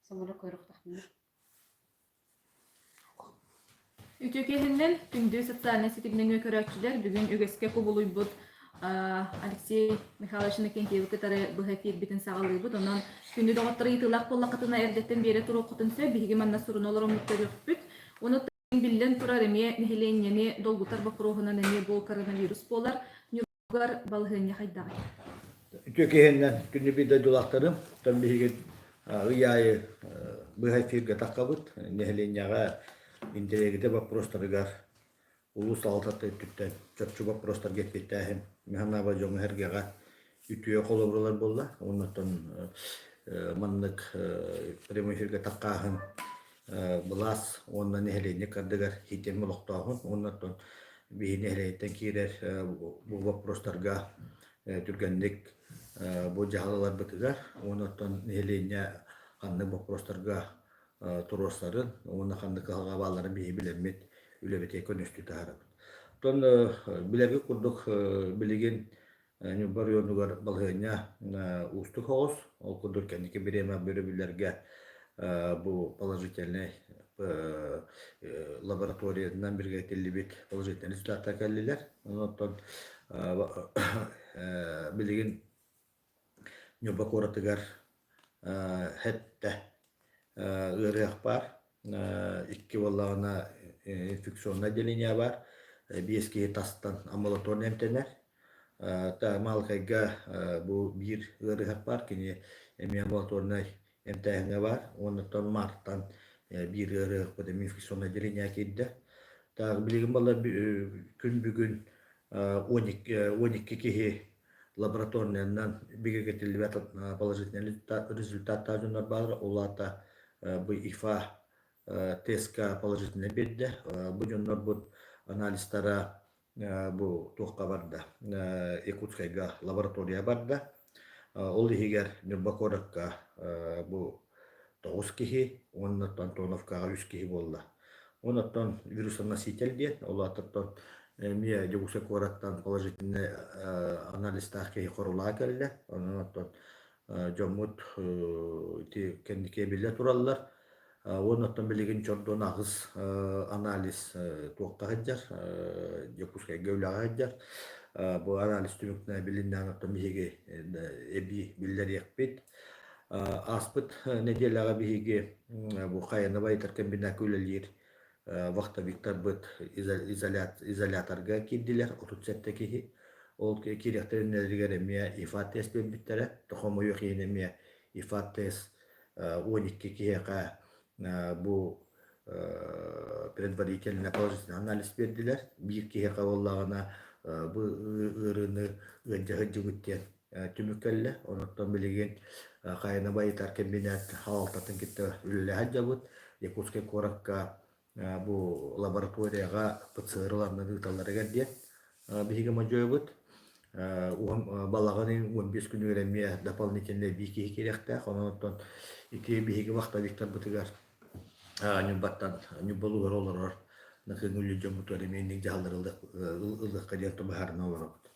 Саҥара көрүөхтээхпин. Үтүө киэһэннэн күндү социальнай ситим нөҥүө көрөөччүлэр бүгүн үгэскэ кубулуйбут Алексей Михайлович Иннокентьевы кытары быһа эфирбитин саҕалыыбыт. Онон күндү доҕоттор ыйытыылаах буоллаххытына эрдэттэн биэрэ туруоххутун сөп. Биһиги манна суруна олороммут көрүөхпүт. Ону биллэн турар эмиэ нэһилиэнньэни долгутар боппуруоһунан эмиэ бу коронавирус буолар. Ньурбугар балаһыанньа хайдаҕый? Үтүө киһиннэн күнү биир дойдулаахтарым, оттон биһиги ый аайы быһа эфиргэ таххабыт. Нэһилиэнньэҕэ интэриэһиргэтэр боппуруостарыгар улуус салалтата өттүттэн чопчу боппуруостарга эппиэттээһин мин санаабар дьоҥҥо-сэргэҕэ үтүө холобуралар буолла. Уонна оттон маннык прямой эфиргэ таххааһын былаас уонна нэһилиэнньэ ардыгар ситим олохтооһун уонна оттон биһи нэһилиэнньэттэн киирэр бу боппуруостарга түргэнник бу дьаһал ыларбытыгар уонна оттон нэһилиэнньэ ханнык боппуруостарга туруорсарын уонна ханнык кыһалҕа баалларын биһи билэммит үлэбитигэр көнөстүү таһаарабыт. Оттон билэргит курдук билигин Ньурба оройуонугар балаһыанньа уустук соҕус. Ол курдук кэнники бириэмэ өрөбүллэргэ бу положительнай лабораториятынан бигэргэтиллибит положительный результаттар кэллилэр. Онон билигин Ньурба куоратыгар сэттэ ыарыһах баар. Икки буоллаҕына инфекционнай отделение баар. Биэс киһи тастан амбулаторно эмтэнэр. Маалыкайга бу биир ыарыһах баар, кини эмиэ амбулаторнай эмтээһиҥҥэ баар. Уонна мартан биир ыарыһахпыт эмиэ инфекционнай отделение киирдэ. Так, билигин балар күн бүгүн 12 киһи лабораторнайынан бигэргэтиллибэт положительный результаттаах дьоннор бааллар. Ол аата бу ИФА тестка положительный биэрдэ. Бу дьоннорбут анализтара бу туохха барда? Якутскайга лаборатория барда. Ол иһигэр Ньурба куоракка бу 9 киһи уонна Антоновкаҕа 3 киһи буолла. Онон вирусоноситель диэн, ол аатыттан эмиэ Дьокуускай куораттан положительный анализтаах киһи хорулаа кэллэ. Онон оттон дьоммут ити кэнники биллэ тураллар. Уонна оттон билигин чордон аҕыс анализ туохха сылдьар, Дьокуускайга үлэҕэ сылдьар. Бу анализ түмүктэнэ билиннээн оттон биһиги эбии биллэриэхпит. Ааспыт нэдиэлэҕэ биһиги бу хайаны байытар кэмбинээккэ үлэлиир вахтовиктарбыт изоляторга киирдилэр, 37 киһи. Ол киириэхтэрин иннилэригэр эмиэ ИФА тест биэрбиттэрэ. Хомойуох иһин эмиэ ИФА тест 12 киһиэхэ бу предварительно положительный анализ биэрдилэр. Биир киһиэхэ буоллаҕына бу ыарыыны ыалдьа сылдьыбыт диэн түмүк кэллэ. Онон билигин хайаны байытар кэмбинээт салалтатын кытта үлэлэһэ сылдьабыт. Якутскай куоракка бу лабораторияҕа ПЦР ыланнар ыыталларыгар диэн биһиги модьуйабыт. Балаҕан ыйын 15 күнүгэр эмиэ дополнительный эбии киһи киириэхтээх. Онон оттон ити биһиги вахтовиктарбытыгар Ньурбаттан Ньурба улууһугар олорор Накыҥ дьоммутугар эмиэ инник дьаһаллары ылыахха диэн быһаарына олоробут.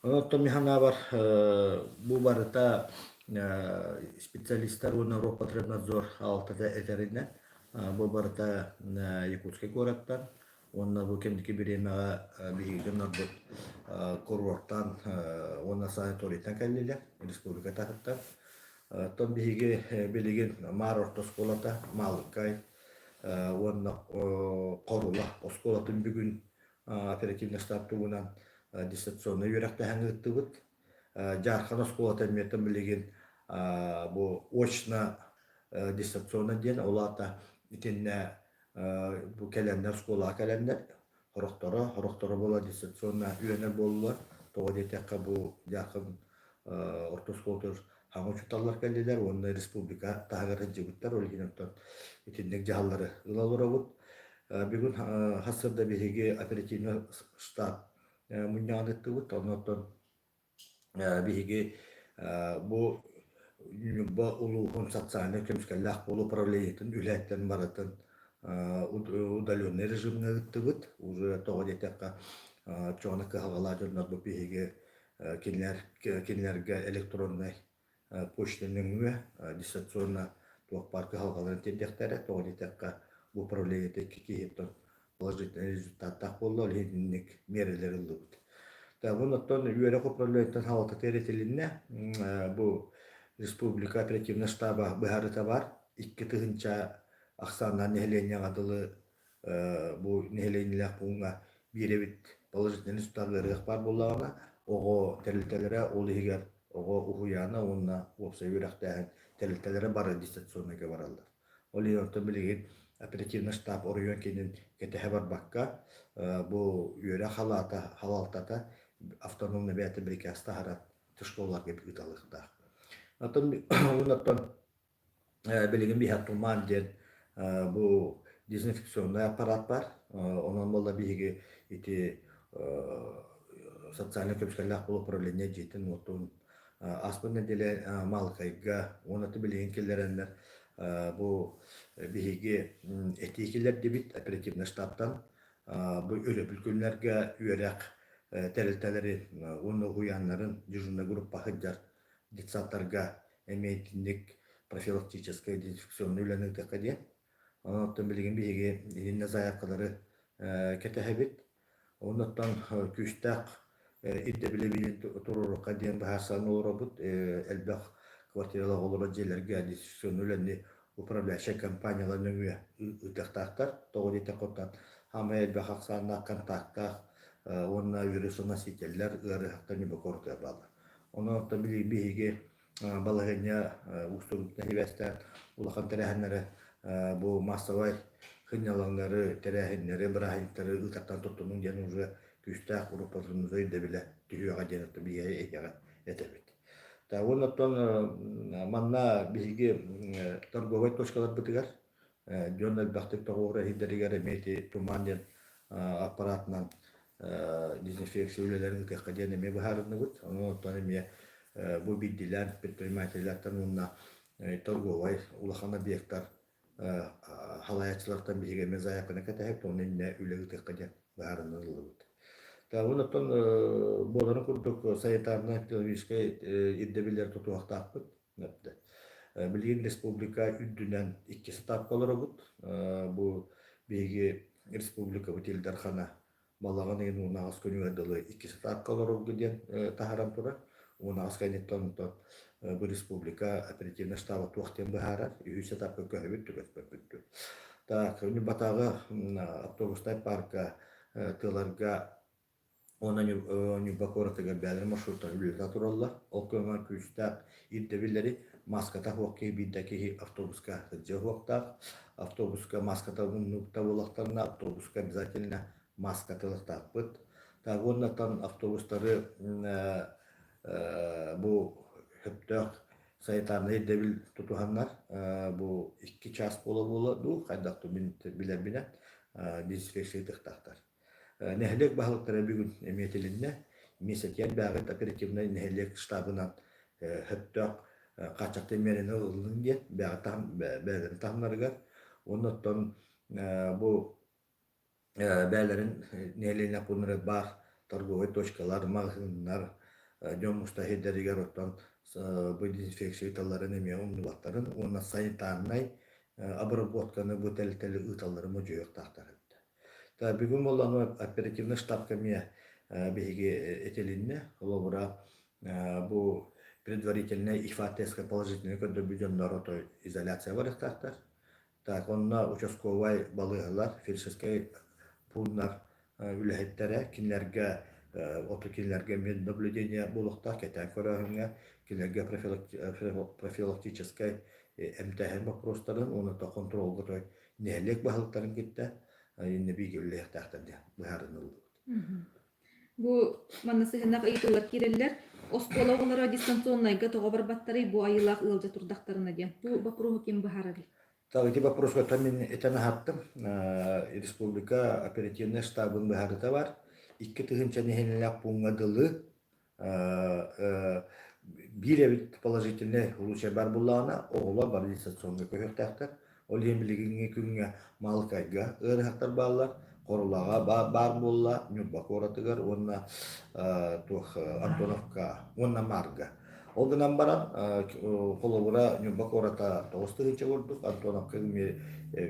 Оттон мин санаабар, бу барыта специалистар уонна Роспотребнадзор аалтата этэринэн, бу барыта Якутскай куораттан уонна бу кэнники бириэмэҕэ биһиги дьоннорбут курортан уонна санаторийтан кэллилэр, республика таһыттан. Оттон биһиги билигин Маар орто оскуолата, Маалыкай уонна Хорула оскуолатын бүгүн оперативный штаб туһунан дистанционнай үөрэхтэһэн ыыттыбыт. Дьаархан оскуолата эмиэ билигин бу очно дистанционно диэн, ол аата итиннэ бу кэлэннэр оскуолаҕа кэлэннэр сорохторо, сорохторо буола дистанционно үөрэнэр буоллулар. Тоҕо диэтэххэ бу Дьаархан орто оскуолатыгар хаҥа учууталлар кэллилэр уонна республика таһыгар сылдьыбыттар. Ол иһин оттон итинник дьаһаллары ыла олоробут. Бүгүн хас сырда биһиги оперативный штаб мунньаҕын ыыттыбыт. Онон биһиги бу Ньурба улууһун социальнай көмүскэллээх буолуу управлениетын үлэһиттэрин барытын удаленный режимҥэ ыыттыбыт. Уже тоҕо диэтэххэ, чуона кыһалҕалаах дьоннорбут биһиги кинилэр кинилэргэ электроннай почта нөҥүө дистанционно. туох баар кыһалҕаларын тиэрдиэхтэрэ. Тоҕо диэтэххэ, бу управлениета икки киһиттэн положительный результаттаах буолла, ол иһин итинник миэрэлэр ыллыбыт. Бу оттон үөрэх управлениетын салалтата этилиннэ. Бу республика оперативнай штаба быһаарыыта баар. 2000 ахсааннаах нэһилиэнньэҕэ дылы бу нэһилиэнньэлээх пууҥҥа биир эбит положительный результат ыарыах баар буоллаҕына, оҕо тэрилтэлэрэ, ол иһигэр оҕо уһуйаана уонна уопсай үөрэхтээһин тэрилтэлэрэ бары дистанционнайга бараллар. Ол иһин оттон билигин оперативный штаб оройуон киинин кэтэһэ барбакка, бу үөрэх халаата, халалтата автономнай бэйэтэ бирикээс таһааран школаларга ыыталыахтаах. Оттон оттон билигин биһиэхэ туман диэн бу дезинфекционный аппарат баар. Онон буолла биһиги ити социальнай көмүскэллээх буолуу управление дьиэтин-уотун ааспыт нэдиэлэ Маалыкайга уонна билигин киллэрэннэр бу биһиги этии киллэрдибит оперативнай штабтан бу өрөбүл күннэргэ үөрэх тэрилтэлэрин уонна уһуйааннарын дежурнай группа сылдьар детсадтарга эмиэ итинник профилактическай дезинфекционнай үлэни ыытыахха диэн. Онон оттон билигин биһиги итиннэ заявкалары кэтэһэбит. Оннуттан күүстээх ирдэбили билин туруоруохха диэн быһаарсан олоробут. Элбэх квартиралаах олорор дьиэлэргэ дезинфекционнай үлэни управляющай компаниялар нөҥүө ыытыахтаахтар. Тоҕо диэтэххэ, оттон хаамай элбэх ахсааннаах контактаах уонна вирусоносителлэр ыарыһахтар ньубакорутугар бааллар. Онон оттон биһиги балаһыанньа уустугутунан сибээстээн улахан тэрээһиннэри бу маассабай сынньалаҥнары, тэрээһиннэри, бырааһынньыктары ыытартан туттунуҥ диэн уже күүстээх группатыннары өйдөбүлэ түһүөҕэ диэн оттон биһиги эйгэҕэ этэбит. Уонна оттон манна биһиги торговай точкаларбытыгар дьон элбэхтик тоҕуорура иһиллэригэр эмиэ ити туман диэн аппаратынан дезинфекция үлэлэрин ыытыахха диэн эмиэ быһаарынныбыт. Онон оттон эмиэ бу биирдиилээн предпринимателлэртэн уонна торговай улахан объектар халайааччылартан биһиги эмиэ заявканы кэтэһэбит, онно иннэ үлэ ыытыахха диэн быһаарыныы ыллыбыт. Уонна оттон буоларын курдук санитарнай-экологическай ирдэбиллэри тутуһуохтаахпыт. Билигин республика үрдүнэн иккис этапка олоробут. Бу биһиги республикабыт Ил Дархана балаҕан ыйын 18 күнүгэр дылы иккис этапка олорорго диэн таһааран турар. 18 кэнниттэн онтон бу республика оперативнай штаба туох диэн быһаарар. Үһүс этапка көһөбүт, түбэспэппит. Так, Ньурбатааҕы автобустай парка тыаларга Уонна Ньурба куоратыгар бэйэлэрин маршруттарын үлэлэтэ тураллар. Ол көмө күүстээх ирдэбиллэри мааската суох киһи биирдэ киһи автобуска сылдьыа суохтаах. Автобуска мааската умнубута буоллахтарына, автобуска обязательно мааска тылыктаахпыт. Так уоннаттан автобустары бу сөптөөх санитарнай ирдэбил тутуһаннар бу 2 час буола-буола дуу, хайдах мин билэрбинэн дезинфекция ыытыахтаахтар. Нэһилиэк баһылыктара бүгүн эмиэ этилиннэ. Миэстэтигэр бэҕэт оперативнай нэһилиэк штабынан сөптөөх хааччахтыы миэрэни ылыллын диэн бэйэлэрин таһымнарыгар уонна оттон бу бэйэлэрин нэһилиэнньэ пууннара баар торговай точкалар, маҕаһыыннар дьон муста сирдэригэр оттон бу дезинфекция ыыталларын эмиэ умнубаттарын уонна санитарнай обработканы бу тэрилтэли ыыталларын модьуйуохтаахтар эбит. Бүгүн буоллаҕына оперативнай штабка эмиэ биһиги этилиннэ. Холобура, бу предварительнай ИФА-тестка положительный көрдөрбүт дьоннор ото изоляция барыахтаахтар. Так, онно участковай балыыһалар, фельдшерскэй пууннар үлэһиттэрэ кинилэргэ оту кинилэргэ эмиэ наблюдение буолуохтаах, кэтээн көрөөһүҥҥэ, кинилэргэ профилактическай эмтээһин боппуруостарын уонна хонтуруолга той нэһилиэк баһылыктарын кытта иннэ бииргэ үлэлиэхтээхтэр диэн быһаарыныллыбыт. Бу манна сыһыаннаах ыйытыылар киирэллэр. Оскуола оҕолоро дистанционнайга тоҕо барбаттарый бу айылаах ыалдьа турдахтарына диэн. Бу боппуруоһу ким быһаарарый? Так, ити боппуруоска мин этэн аһаттым. Республика оперативнай штабын быһаарыыта бар. 2000 нэһилиэнньэлээх пууҥҥа дылы биир эбит положительнай случай баар буоллаҕына, оҕолор бары дистанционнай көһүөхтээхтэр. Ол иһин билигиҥҥи күҥҥэ Маалыкайга ыарыһахтар бааллар, Хорулаҕа баар буолла, Ньурба куоратыгар уонна туох Антоновка уонна Маарга. Ол гынан баран, холобура, Ньурба куората 9 тыһыынча курдук, Антоновка эмиэ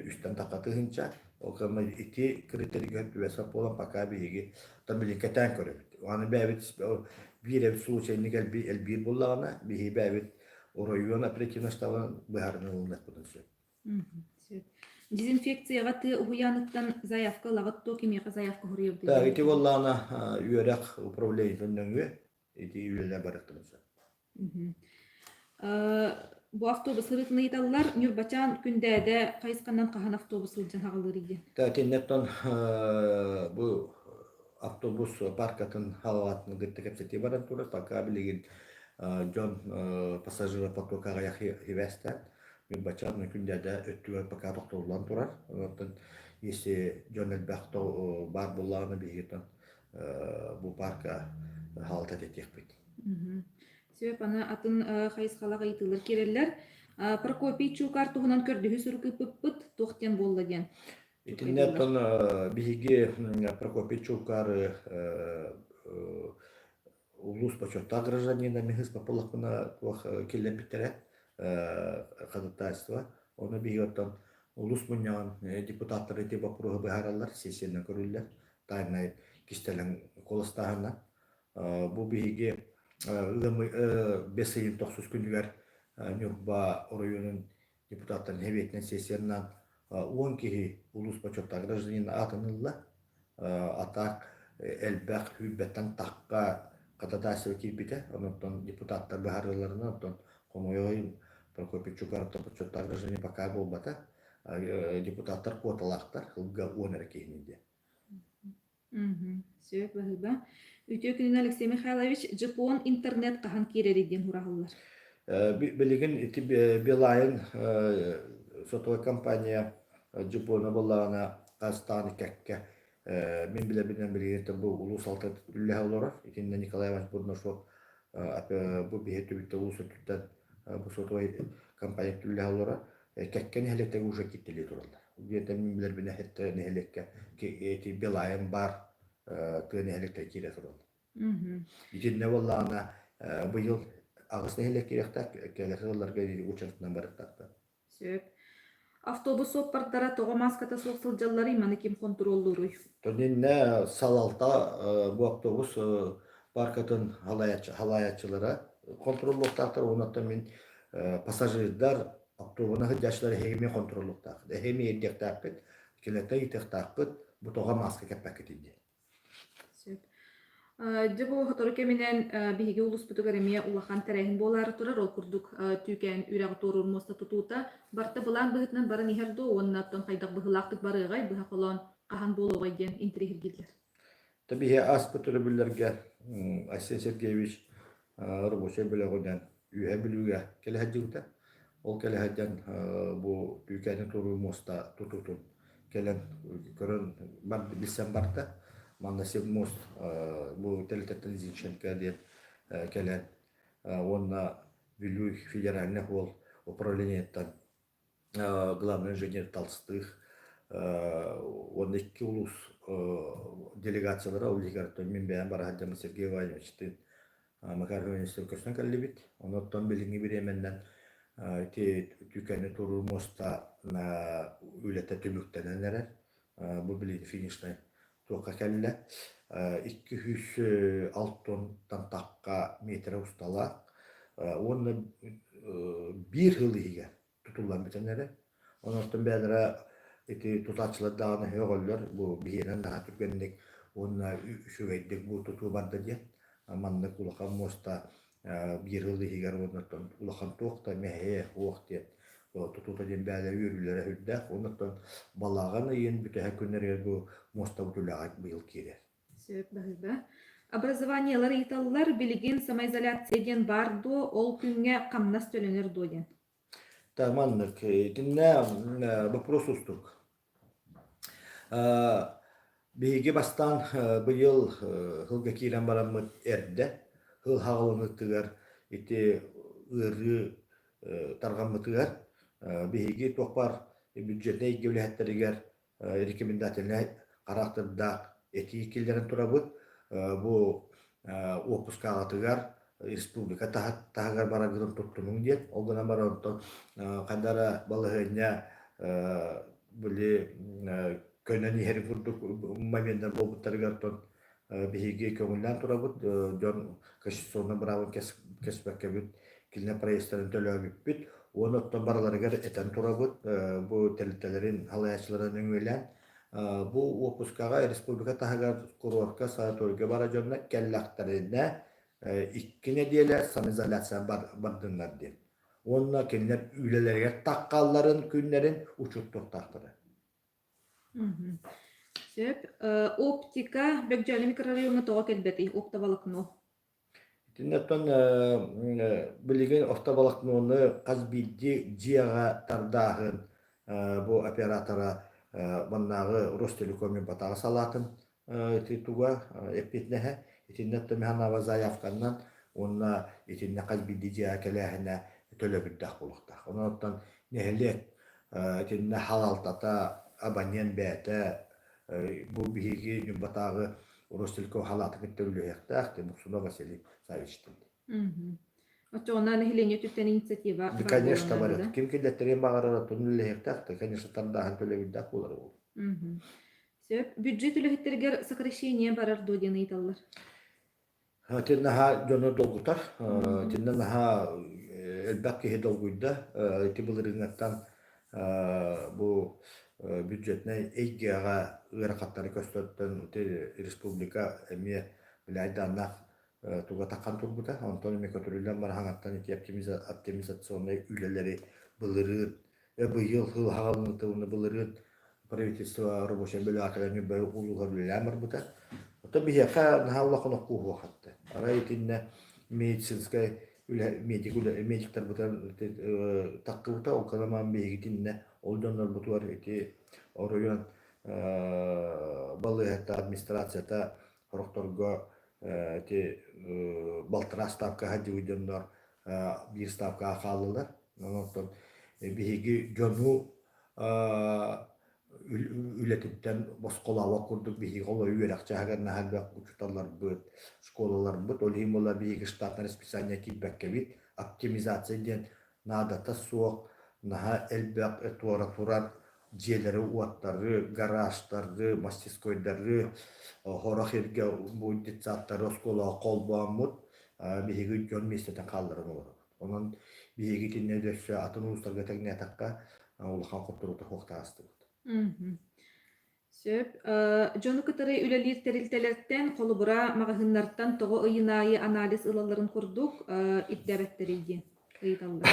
үстэн тахха тыһыынча. Ол кэннэ ити критерийгэ түбэспэт буолан, пока биһиги там билин кэтээн көрөбүт. Аны бэйэбит биир эбит случайник элбиир буоллаҕына, биһиги бэйэбит оройуон оперативнай штабын быһаарыныы ылыныахпытын сөп. Сөп. Дезинфекцияҕа тыа уһуйааныттан заявка ылаҕыт дуо, кимиэхэ заявка суруйабытый Так, диэн ити буоллаҕына үөрэх управлениетын нөҥүө ити үлэлэр барыахтарын сөп. Бу автобус сырыытын ыйыталлар. Ньурбачаан Күндээдэ хайысханан хаһан автобус сылдьан хаҕылыырый диэн. Так, итиннэттэн бу автобус паркатын халаатын кытта кэпсэтии баран турар. Пока билигин дьон пассажиропоток аҕыйах хибээстээн Ньурбачаан Күндээдэ өттүгэр пока тохтоллон турар. Оттон если дьон элбэх баар буоллаҕына биһиги бу парка хаалта тэтиэхпит. Сөп, аны атын хайысхалаах ыйытыылар киирэллэр. Прокопий Чуукаар туһунан көрдөһүү сурук ыыппыппыт, туох диэн буолла диэн. Итиннэ оттон биһиги Прокопий Чуукаары улуус бочуоттаах гражданина Михис Папулахпына туох киллэрбиттэрэ ходатайство. Ону биһиги оттон улуус мунньаҕын депутаттара ити боппуруоһу быһаараллар, сессиянан көрүллэр, тайнай кистэлэҥ куоластааһынынан. Бу биһиги ыам бэс ыйын тохсус күнүгэр Ньурба оройуонун депутаттарын сэбиэтинэн сессиянан 10 киһи улуус бочуоттаах гражданин аатын ылла. Атак элбэх сүүрбэттэн тахха ходатайство киирбитэ. Онон депутаттар быһаарыыларынан, оттон хомойуох Прокопий Чукаровтан бочуоттаах гражданин пока буолбата. Депутаттар куоталаахтар, сылга 10 эрэ киһини диэн. Сөп баһыыба. Үтүө күнүнэн, Алексей Михайлович, Дьоппуон интернет хаһан киирэрий диэн сураһаллар. Билигин ити Билайн сотовай компания Дьоппуона буоллаҕына хастаан кэккэ мин билэрбинэн билигин бу улуус алтан үллэһэ олорор. Итиннэ Николай Иванович Бурнашов бу биһи түбүттэ улуус өттүттэн бу сотовай компания үллэһэ олорор. Кэккэ нэһилиэктэргэ уже киттэлии тураллар. Диэтэ мин билэрбинэ эттэ нэһилиэккэ ити Белайын баар тыа нэһилиэктэр киирэ тураллар. Итиннэ буоллаҕына быйыл аҕыс нэһилиэк киириэхтээх, кэлэр сылларга учаратынан барыахтаахтар. Сөп. Автобус суоппардара тоҕо мааската суох сылдьалларый, маны ким хонтуруоллууруй? Тонинне салалта бу автобус паркатын халайааччылара хонтуруоллуохтаахтар. Онон мин пассажирдар автобуна сылдьааччылар эһиги эмиэ хонтуруоллуохтааххыт. Эһиги эмиэ ирдиэхтээххит, кинилэртэн ыйытыахтааххыт, бу тоҕо мааска кэппэккитий диэн. Сөп. Дьэ бу сотору кэминэн биһиги улууспутугар эмиэ улахан тэрээһин буолаары турар. Ол курдук Түүкээн үрэҕи туоруур муоста тутуута барыта былаан быһыытынан баран иһэр дуо уонна оттон хайдах быһыылаахтык барыаҕай, быһа холоон хаһан буолуоҕай диэн интэриэһиргииллэр. Биһи ааспыт өрөбүллэргэ Айсен Сергеевич рабочай бөлөҕүнэн Үөһээ Бүлүүгэ кэлэ сылдьыбыта. Ол кэлэ сылдьан бу Түүкээни туоруур муоста тутуутун кэлэн көрөн билсэн барда. Манна Севмост бу тэрилтэттэн Зинченко диэн кэлэн уонна Бүлүү федеральный уол управлениеттан главный инженер Толстых уонна икки улуус делегациялара ол иһигэр мин бэйэм бара сылдьаммын Сергей Ивановичтыын Макар Ивановичтыын көрсөн кэллибит. Онон билиҥҥи бириэмэннэн ити Түүкэни туруу муоста үлэтэ түмүктэнэн эрэр. Бу билигин финишнай туохха кэллэ. 206 тонтан тахха миэтэрэ усталаах уонна биир сыл иһигэр тутуллан бүтэн эрэр. Онон бэйэлэрэ ити тутааччылар даҕаны һөҕөллөр, бу биһиэнэн наһаа түргэнник уонна үчүгэйдик бу тутуу барда диэн. Маннык улахан муоста биир сыл иһигэр уонна улахан туох да мэһэйэ суох диэн тутуута диэн бэйэлэрэ үөрүүлэрэ сүрдээх. Онон балаҕан ыйын бүтэһик күннэригэр бу муостабыт үлэҕэ быйыл киирэр. Сөп баһыыба. Образованиелар ыйыталлар, билигин самоизоляция диэн баар дуо, ол күҥҥэ хамнас төлөнөр дуо диэн. Так маннык итиннэ вопрос устук. Биһиги бастаан быйыл сылга киирэн бараммыт эрдэ сыл хаҕылыныытыгар ити ыарыы тарҕаммытыгар биһиги туох баар бюджетнай эйгэ үлэһиттэригэр рекомендательнай хараактырдаах этии киллэрэн турабыт. Бу уоппускаҕытыгар республика таһыгар бараргытын туттунуҥ диэн. Ол гынан баран онтон ханна эрэ балаһыанньа били көнөн иһэр курдук моменнар буолбуттарыгар оттон биһиги көҥүллээн турабыт, дьон конституционнай быраабын кэспэккэбит, кинилэр проездтарын төлөөбүппүт уонна оттон барыларыгар этэн турабыт, бу тэрилтэлэрин салайааччыларын өҥүөлээн бу уоппускаҕа республика таһыгар курортка, санаторийга бара дьонно кэллэхтэринэ 2 нэдиэлэ самоизоляция бардыннар диэн. Уонна кинилэр үлэлэригэр таххалларын күннэрин учуоттуохтаахтара. Сөп. Оптика Бөгдьөөнү микрорайоҥҥа тоҕо кэлбэтий? Оптоволокно. Итиннэттэн билигин оптоволокнону хас биирдии дьиэҕэ тардааһын бу оператора маннааҕы Ростелеком Батаҕа салаатын ити туга эппиэтинэһэ итиннэ механаба заявканнан уонна итиннэ хас биирдии дьиэҕэ кэлээһинэ төлөбүрдээх буолуохтаах. Онон оттон нэһилиэк итиннэ халалтата абонент бэйэтэ бу биһиги Ньурбатааҕы Ростелеком халаатын кытта үлэлэһиэхтээх Муксунов Василий Саввичтыын. Оччоҕуна нэһилиэнньэ өттүттэн инициатива Да, конечно, барыт. Ким киллэттэриэн баҕарар, оттон үлэлэһиэхтээх да, конечно, тардааһын төлөбүрдээх буолар ол. Сөп. Бюджет үлэһиттэригэр сокращение барар дуо диэн ыйыталлар. Итиннэ наһаа дьону долгутар. Итиннэ наһаа элбэх киһи долгуйда. Ити былырыыҥҥаттан бу бюджетнай эйгэҕэ ыарахаттары көстөртөн ити республика эмиэ били айдааннаах туга таххан турбута. Онтон эмиэ көтүрүллэн бараһаҥаттан ити оптимизационнай үлэлэри былырыын быйыл сыл аҕалыныыта уонна былырыын правительство рабочай бөлөҕө Ньурба улууһа үлэлээн барбыта. Оттон биһиэхэ наһаа улахан охкууһуох этэ. Арай итиннэ медицинскэй үлэ медик үлэ медиктарбытын таххыбыта, ол кыламан биһиги итиннэ ол дьоннорбутугар ити оройуон балыыһата администрацията сорохторго ити балтараа ставка сылдьыбыт дьоннор биир ставкаҕа хааллылар. Онон биһиги дьону үлэтиттэн босхолообот курдук биһиги ол үөрэх чааһыгар наһаа элбэх учууталларбыт, школаларбыт, ол иһин буолла биһиги штатнай расписание киирбэккэбит, оптимизация диэн наадата суох, наһаа элбэх туора турар дьиэлэри-уоттары, гаражтары, мастерскойдары, сорох сиргэ бу детсадтары оскуолаҕа холбооммут биһиги дьон миэстэтин хаалларан олоробут. Онон биһиги итиннэ өссө атын улуустарга тэҥнээтэххэ улахан хотторуута суох таҕыстыбыт. Сөп. Дьону кытары үлэлиир тэрилтэлэртэн, холобура, маҕаһыыннартан тоҕо ыйын аайы анализ ылалларын курдук ирдээбэттэрий диэн ыйыталлар.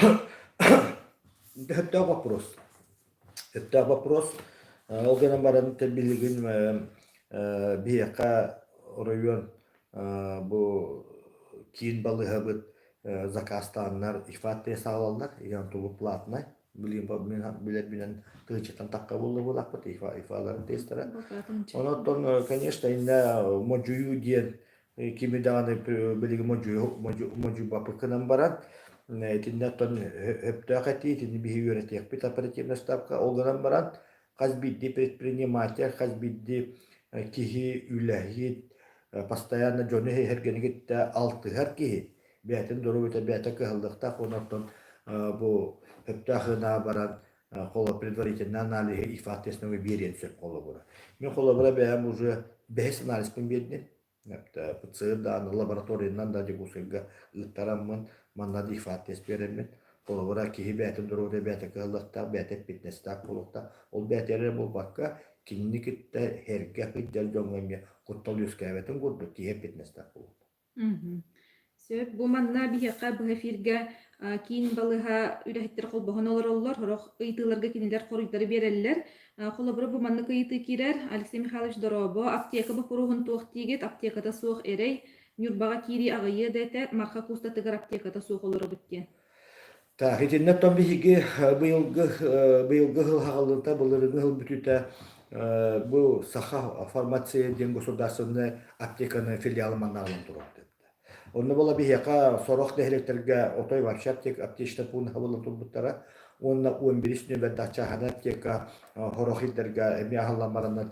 Сөптөөх вопрос. Сөптөөх вопрос. Ол гынан баран билигин биһиэхэ оройуон бу киин балыыһабыт заказтааннар ИФАТ саҕалаллар, Янтулу платнай. Билин билэрбинэн тыһыынчаттан тахха буолла буолаахпыт ИФАларын тестара. Онон, конечно, иннэ модьуйуу диэн кими даҕаны билигин модьуйбаппыккынан баран итиннэ оттон өптөөх этии итини биһи үөрэтиэхпит оперативная ставка ол гынан баран хас биирдии предприниматель хас биирдии киһи үлэһит постоянно дьону эһэргэни кытта алтыһар киһи бэйэтин доруобуйата бэйэтэ кыһаллыахтаах уонна оттон бу өптөөх ынаа баран холо предварительный аналиһы ИФА тестовый биэриэн сөп холобура мин холобура бэйэм уже бэһис анализпын биэрдим ПЦР даҕаны лабораториянан да Дьокуускайга ыыттараммын, манна да ИФА тест биэрэммин, холобура, киһи бэйэтин доруобуйата бэйэтэ кыһаллыахтаах, бэйэтэ фитнестээх буолуохтаах. Ол бэйэтэ эрэ буолбакка, кинини кытта эргэ сылдьар дьоҥҥо эмиэ куттал үөскээбэтин курдук киһи фитнестээх буолуохтаах. Сөп. Бу манна биһиэхэ быһа эфиргэ киин балыыһа үлэһиттэрэ холбоһон олороллор, сорох ыйытыыларга кинилэр хоруйдары биэрэллэр. Холобура, бу маннык ыйытыы киирэр. Алексей Михайлович, дорообо. Аптека боппуруоһун туох диигит? Аптеката суох эрэй. Ньурбаҕа киирии аҕыйыа да этэ. Марха куустатыгар аптеката суох олоробут диэн. Так, итиннэ оттон биһиги быйылгы быйылгы сыл хаҕыллыыта, былырыыҥҥы сыл бүтүүтэ бу Саха фармация диэн государственнай аптеканы филиалы манна аҕалан туруорбут. Онно буола биһиэхэ сорох нэһилиэктэргэ отой вообще аптек, аптечный пункт хабыллан турбуттара. Уонна 11 нүөмэрдээх чааһынай аптека сорох ыйдарга эмиэ аһыллан бараннар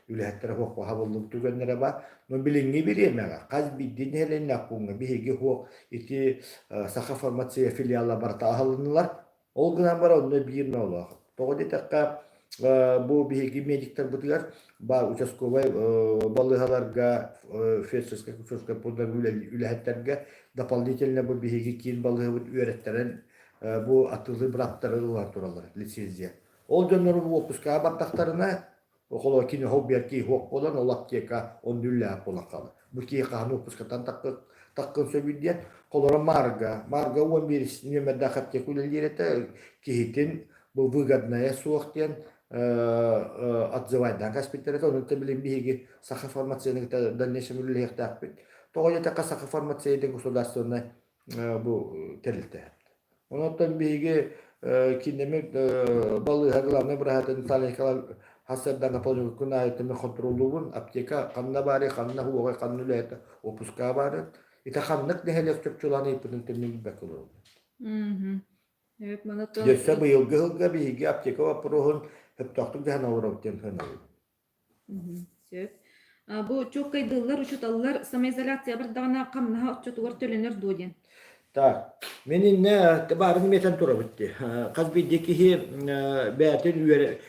үлэһиттэрэ суох баһабыллыбыт түгэннэрэ баар. Но билиҥҥи бириэмэҕэ хас биирдии нэһилиэнньэлээх пууҥҥа биһиги суох ити Саха фармация филиала барыта аһылыннылар. Ол гынан баран онно биир ноолоох. Тоҕо диэтэххэ, бу биһиги медиктарбытыгар баар участковай балыыһаларга, фельдшерскай акушерскай пууннарга үлэһиттэргэ дополнительно бу биһиги киин балыыһабыт үөрэттэрэн бу атыылыы бырааптары ылан тураллар лицензия. Ол дьоннору уоппускаҕа бардахтарына, Холоо кини хол биэр киһи суох буолан, ол аптека онно үлэлээх буолан хаалар. Бу киһи хаһан уоппускаттан таххын сөбүй диэн, холоро Марга, Марга 11 нүөмэрдээх аптека үлэлиир этэ, киһитин бу выгодная суох диэн отзывайдаан кэспиттэр этэ. Онон билин биһиги Саха фармацияны кытта дальнейшем үлэлиэхтээхпит. Тоҕо диэтэххэ Саха фармация диэн государственнай бу тэрилтэ. Онон биһиги кииннэммит балыыһа главнай быраһатын Наталья Николаевна хас сардаҥа күн аайы мен хонтуруоллуубун. Аптека ханна баарый, ханна уоҕай, ханна үлэһитэ, опуска баарын. Ити ханнык нэһилиэк чопчулаан ыйыппытын тэммин билбэккэ олоробун. Өссө быйылгы сылга биһиги аптека боппуруоһун сөптөөхтүк дьаһана олоробут диэн сыаналыыбын. Сөп. Бу чуолкайдыыллар учууталлар самоизоляция бардаҕына хамнаһа оччотугар төлөнөр дуо диэн. Так, мин иннэ баарын метен турабыт дии. Хас биирдии киһи бэйэтин үөрэ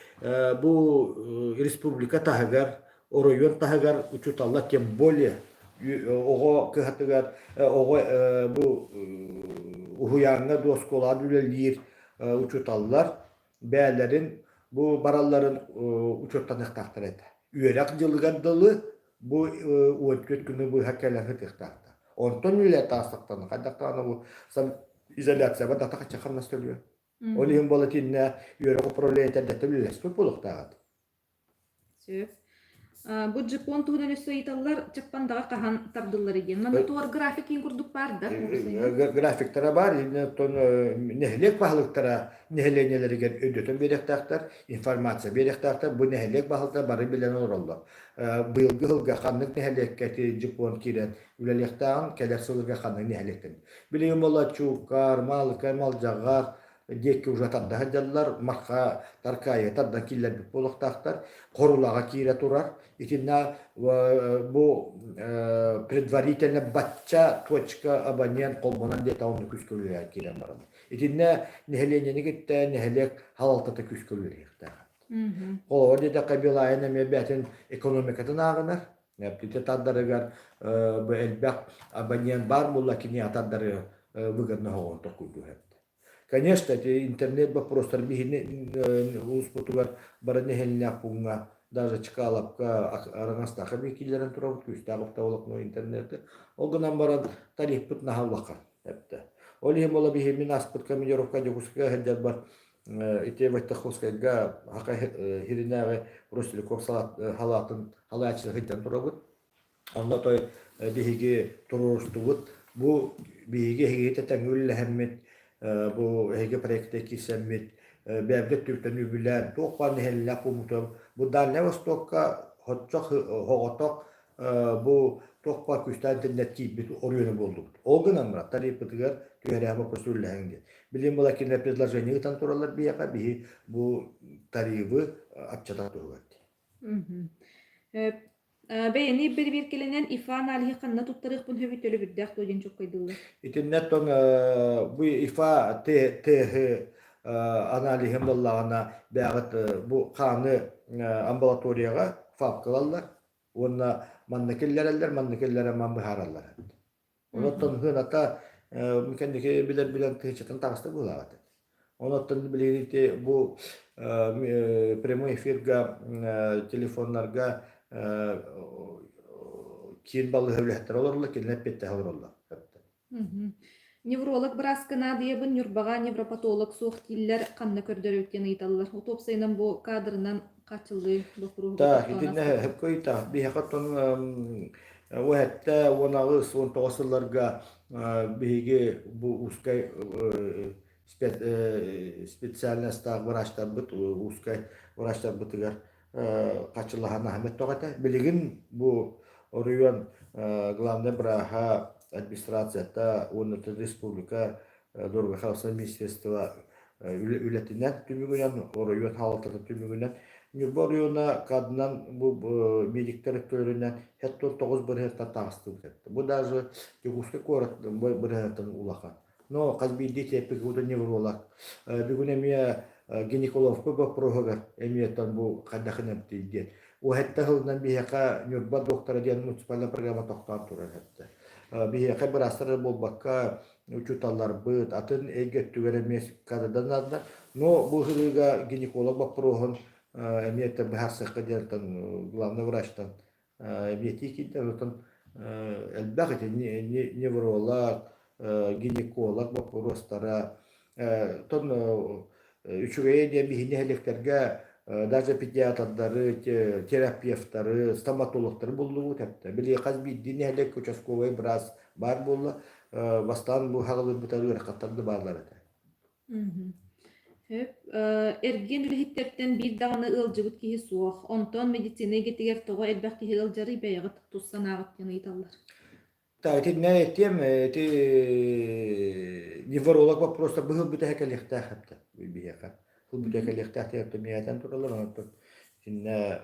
бу республика таһыгар, оройуон таһыгар учууталлар тем более оҕо кыһатыгар оҕо бу уһуйааҥҥа дуо оскуолаҕа үлэлиир учууталлар бэйэлэрин бу баралларын учуоттаныахтаахтар этэ. Үөрэх дьылыгар дылы бу 14 күнү быһа кэлэн сытыахтаахтар. Онтон үлэ таастахтарына хайдах даҕаны бу изоляцияба дата хачча хамнас төлүө. Ол иһин буола итиннэ үөрэх управлениета эрдэттэн үлэлэспит буолуохтаах этэ. Сөп. Бу Джипон туһунан өссө ыйыталлар, Чаппандаҕа хаһан тардыллар диэн. Манна туор график киин курдук баар да? Графиктара баар, оттон нэһилиэк баһылыктара нэһилиэнньэлэригэр өйдөтөн биэриэхтээхтэр, информация биэриэхтээхтэр. Бу нэһилиэк баһылыктара бары билэн олороллор. Быйылгы сылга ханнык нэһилиэккэ ити Джипон киирэн үлэлиэхтээҕин, кэлэр сылга ханнык нэһилиэктэн. Билигин буолла Чуукаар, Маалыкай, Малдьаҕар, диэки уже тарда сылдьаллар, Марха Таркаайы тардан киллэрбит буолуохтаахтар, Хорулаҕа киирэ турар. Итиннэ бу предварительно бачча точка абонент холбонон диэтэ онно күүскэ үлэлээн киирэн баран. Итиннэ нэһилиэнньэни кытта нэһилиэк халалтата күүскэ үлэлиэхтээх. Холобур диэтэххэ Белайын эмиэ бэйэтин экономикатын ааҕынар. Ити тардарыгар бу элбэх абонент баар буолла кини атардары выгодно оҕон токуйдуу Конечно, эти интернет вопростар биһини улууспутугар бары нэһилиэнньэлээх пууҥҥа даже Чкаловка, Араҥастаахха биир киллэрэн турабыт күүстээх оптоволокно интернеты. Ол гынан баран тарифпыт наһаа улахан эптэ. Ол иһин буола биһи мин ааспыт командировка Дьокуускайга сылдьарбар ити Войтаховскайга Хака Хиринээҕи Ростелеком халаатын халааччыта сылдьан турабыт. Онно той биһиги туруорустубут. Бу биһиги эһигитэ тэҥҥэ үлэлэһэммит, бу эһиги проекта киирсэммит, бэйэбит өттүбүттэн үбүлээн, туох баар нэһилиэнньэлээх буолбутун бу Дальнай Востокка соччо соҕотох бу туох баар күүстээх интернет киирбит оройуона буоллубут. Ол гынан баран тарифпытыгар түһэрээһин боппуруос үлэлэһиҥ диэн. Билигин была кинилэр предложение ыытан тураллар биһиэхэ, биһи бу тарифы аччатар туһугар диэн. Бэйэни бэрэбиэркэлэнэн ИФА аналиһы ханна туттарыахпын сөбүй төлөбүрдээх дуо диэн чуолкайдыыллар. Итиннэ оттон бу ИФА ТХ аналиһын буоллаҕына бэйэҕит бу хааны амбулаторияҕа ФАП-ка ылаллар уонна манна киллэрэллэр, манна киллэрэн ман быһаараллар. Онон сыаната кэнники билэр-билэн тыһыынчаттан таҕыста быһыылаах этэ. Онон билигин ити бу прямой эфирга телефоннарга киин балыыһа үлэһиттэрэ олороллор, кинилэр эппиэттэһэ олороллор. Невролог бырааска наадыйабын, Ньурбаҕа невропатолог суох дииллэр, ханна көрдөрөбүт диэн ыйыталлар. Уопсайынан бу кадрынан хааччыллыы боппуруоһугар Так, тохтоон итиннэ ааспыт. сөпкө ыйытаҕыт. Биһиэхэ оттон 18, 19 сылларга биһиги бу узкай специальностаах врачтарбыт, узкай врачтарбытыгар хаччылаһан аһаммыт этэ. Билигин бу оройуон главнай бырааһа администрацията уонна республика доруобуйа министерство. үлэтинэн түмүгүнэн, оройуон хаалалтатын түмүгүнэн Ньурба оройуона кадынан бу медиктэр өттүлэринэн 79 бырыһыаттан таҕыстыбыт этэ. Бу даже Дьокуускай куорат бырыһыаттан улахан. Но хас биирдии тиэппик невролог. Бүгүн эмиэ гинекологка боппуруоһугар эмиэ бу хайдах эмтиир диэн. Уһэтте сылынан биһиэхэ Ньурба доктора диэн муниципальнай программа тохтоон турар этэ. Биһиэхэ быраастар буолбакка учууталларбыт, атын эйгэ өттүгэр эмиэ кадрдан наада. Но бу ыһыыга гинеколог боппуруоһун эмиэ быһаарсыахха диэн главный врачтан эмиэ киирдэ. Онтон элбэх ити невролог, гинеколог боппуруостара. Тон үчүгэйэ диэн биһи нэһилиэктэргэ даже педиатрдары, терапевтары, стоматологтары буллубут эптэ. Били хас биирдии нэһилиэк участковай быраас баар буолла. Бастаан бу хаҕылырбыта ыарахаттар да бааллар этэ. Сөп. Эргиэн үлэһиттэртэн биир даҕаны ыалдьыбыт киһи суох. Онтон медицина эйгэтигэр тоҕо элбэх киһи ыалдьарый бэйэҕит тус санааҕыт диэн ыйыталлар. Так, итиннэ этиэм, ити невролог вопроста быһыл бүтэһэ кэлиэхтээх эптэ биһиэхэ. Быһыл бүтэһэ кэлиэхтээх диэн миэтэн тураллар, онтон итиннэ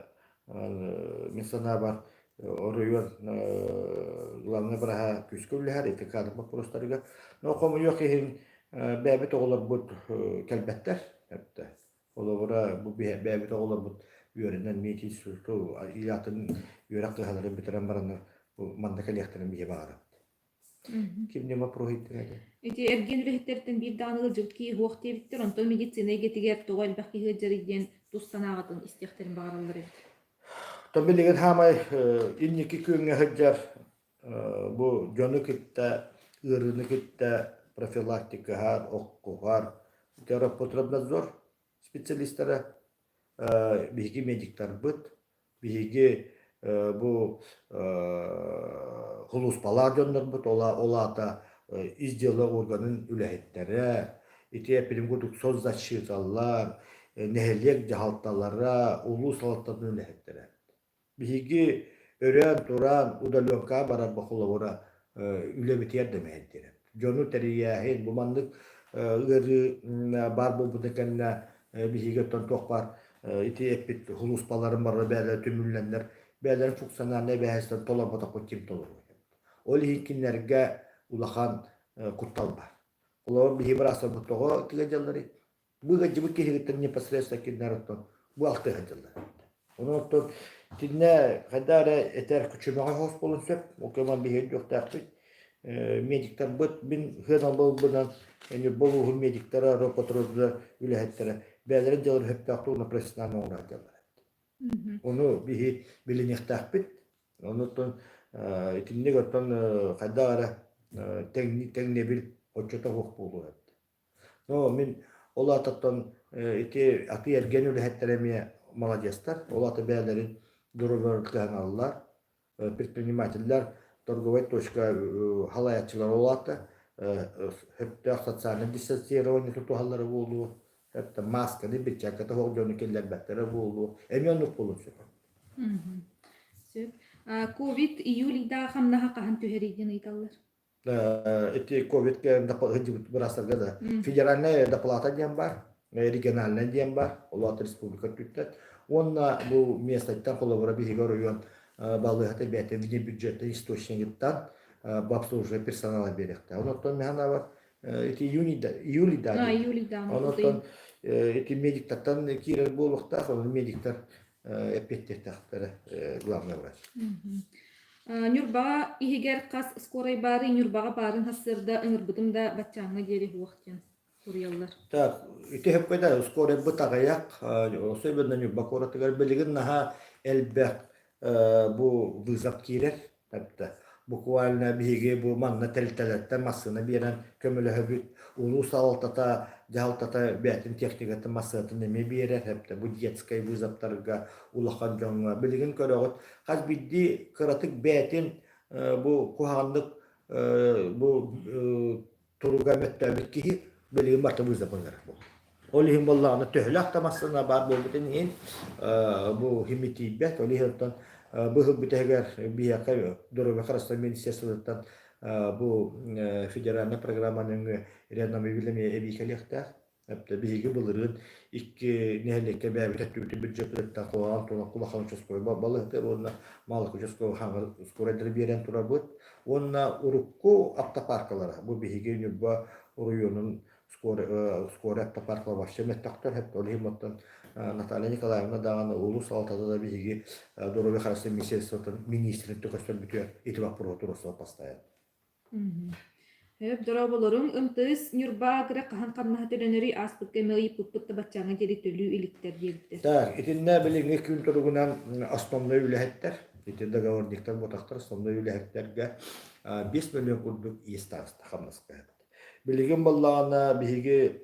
мин санаабар оройуон главный быраһа күүскэ үлэһэр ити кадр боппуруостарыгар. Но хомойуох иһин бэйэбит оҕолорбут кэлбэттэр эптэ. Холобура, бу бэйэбит оҕолорбут үөрэнэн мединституту или атын үөрэх кыһаларын бүтэрэн бараннар бу манна кэлиэхтэрин биһи баҕарабыт. Ким не вопрос иттэрэ? Ити эргиэн үлэһиттэртэн биир даҕаны ыалдьыбыт киһи суох диэбиттэр, онтон медицина эйгэтигэр тоҕо элбэх киһи ыалдьарый диэн тус санааҕытын истиэхтэрин баҕараллар эбит. То билигин хаамай инники күөҥҥэ сылдьар бу дьону кытта ыарыыны кытта профилактикаһар, оххуһар Роспотребнадзор специалистара, биһиги медиктарбыт, биһиги бу сулууспалаах дьоннорбут, ол аата ис дьыала органын үлэһиттэрэ, ити эппитим курдук соцзащиталар, нэһилиэк дьаһалталара, улуус салалтатын үлэһиттэрэ. Биһиги өрөөн туран удаленкаҕа барарба холобура үлэбитигэр да мэһэйдиирэ. Дьону тэрийээһин, бу маннык ыарыы баар буолбутун кэннэ биһиги оттон туох баар ити эппит сулууспаларын барыта бэйэлэрэ түмүллэннэр, бэйэлэрин функциональнай эбээһинэстэрин толорботохпут ким толоруой? Ол иһин кинилэргэ улахан куттал баар. Холобур, биһиги быраастарбыт тоҕо тыа дьалларый? Бу ыалдьыбыт киһигиттэн непосредственно кинилэр оттон бу алтыһа дьыллар. Онон оттон итиннэ хайда эрэ этэр күчүмэҕэ хос буолуон сөп. Ол кэмэн биһиги өйдүөхтээхпит. Медиктарбыт мин сыаналабылбынан Ньурба улууһун медиктара, Роспотребнадзор үлэһиттэрэ бэйэлэрин дьыаларын сөптөөхтүк уонна профессионально оҥорор дьаллар. Ону биһи билиниэхтээхпит. Онуттан итинник оттон хайдах эрэ тэҥнэбил оччото суох буолуо эбит. Но мин ол аатыттан ити атыы-эргиэн үлэһиттэрэ эмиэ маладьыастар. Ол аата бэйэлэрин доруобуйаларын кыһаналлар. Предпринимателлэр торговай точка халайааччылар ол аата сөптөөх социальнай дистанцирование тутуһаллара буолуо, это масканы, перчатката суох дьону киллэрбэттэрэ буолуо. Эмиэ оннук буолуон сөп. Сөп. Ковид июль ыйдааҕы хамнаһа хаһан түһэрий диэн ыйыталлар. Ити ковидка сылдьыбыт быраастарга да федеральная доплата диэн баар, региональная диэн баар, ол аата республика өттүттэн. Уонна бу местоттан холобура биһиги оройуон балыыһата бэйэтэ внебюджетный источнигыттан бу обслуживание персонала биэриэхтээх. Онон мин санаабар ити июнь июль да июль да Онон ити медиктартан киирэр буолуохтаах, онон медиктар эппиэттиэхтээхтэрэ главный врач. Ньурбаҕа иһигэр хас скорай баары Ньурбаҕа баарын сарсыарда ыҥырбытым да баччааҥҥа диэри суох диэн суруйаллар. Так, ити сөпкө да скорайбыт аҕыйах, особенно Ньурба куоратыгар билигин наһаа элбэх бу вызов киирэр. Тапта. Буквально биһиги бу манна тэрилтэлэртэн массыына биэрэн көмөлөһөбүт. Улуус салалтата, дьаһалтата бэйэтин техникатын массыынатын эмиэ биэрэр. Хэптэ бу детскай вызовтарга, улахан дьоҥҥо. Билигин көрөҕүт, хас биирдии кыратык бэйэтин бу куһаҕаннык бу туруга мөттөөбүт киһи билигин барыта вызов ылар буолла. Ол иһин буоллаҕына төһөлөөх да массыына баар буолбутун иһин бу хими тиийбэт. Ол иһин оттон быһыл бүтэһигэр биһиэхэ доруобуйа харыстабыл министерствотыттан бу федеральнай программа нөҥүө реанимобиль эмиэ эбии кэлиэхтээх. Эптэ биһиги былырыын икки нэһилиэккэ бэйэбит өттүбүтүн бюджеппытыттан куһаҕан тула улахан участковай балыһытыгар уонна Маалыкы участковай хаҥа скорайдары биэрэн турабыт. Уонна урукку автопаркалара бу биһиги Ньурба оройуонун скорай автопаркалара вообще мөлтөхтөр. Ол иһин оттон Наталья Николаевна даҕаны улуус салалтата да биһиги доруобуйа харыстабылын министерствотын министрин көстөрбүтүгэр ити боппуруоһу туруорсар постоянно. Сөп, дорооболоруҥ. МТС Ньурба кыра хаһан хамнаһа төлөнөрүй ааспыкка эмиэ ыйыппыппыт да баччааҥҥа диэри төлүү иликтэр диэбиттэр. Так, итиннэ билиҥҥи күн туругунан основной үлэһиттэр, ити договорниктар буотахтар основной үлэһиттэргэ 5 миллион курдук иэс таҕыста хамнаска. Билигин буоллаҕына биһиги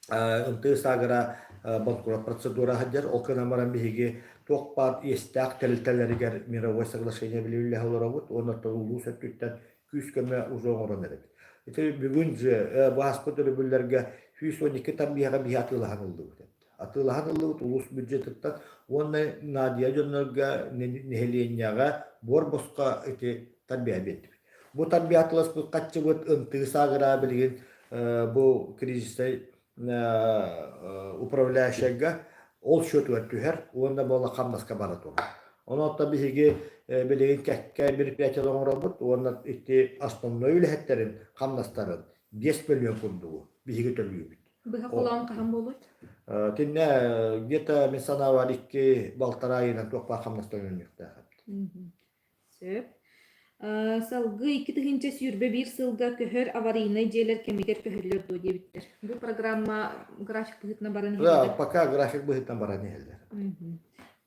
МТС Агро банкрот процедура сылдьар. Ол гынан баран биһиги туох баар иэстээх тэрилтэлэригэр мировой соглашение билиллэ олоробут уонна улуус өттүттэн күүс-көмө уже оҥорон эрэбит. Ити бүгүн же бу ааспыт өрөбүллэргэ 112 таммиһаҕа биһи атыылаһан ыллыбыт. Атыылаһан ыллыбыт улуус бюджетыттан уонна Надия дьоннорго нэһилиэнньэҕэ буор босхо ити тарбиһа биэрдибит. Бу тарбиатыласпыт хаччыбыт ынтыы саагыраа билигин бу кризисный управляющайга ол счетугар түһэр уонна буола хамнаска бара турар. Онон биһиги билигин кэккэ мероприятиялар оҥоробут уонна ити основной үлэһиттэрин хамнастарын 5 миллион курдугу биһиги төлүүбүт. Быһа холоон хаһан буолуой? Тиннэ где-то мин санаабар икки балтараа ыйынан туох баар хамнас төлөнүөхтээх эбит. Сөп. Салгыы 2021 сылга көһөр аварийнай дьиэлэр кэмигэр көһөллөр дуо диэбиттэр. Бу программа график быһыытынан баран иһэллэр. Да, пока график быһыытынан баран иһэллэр.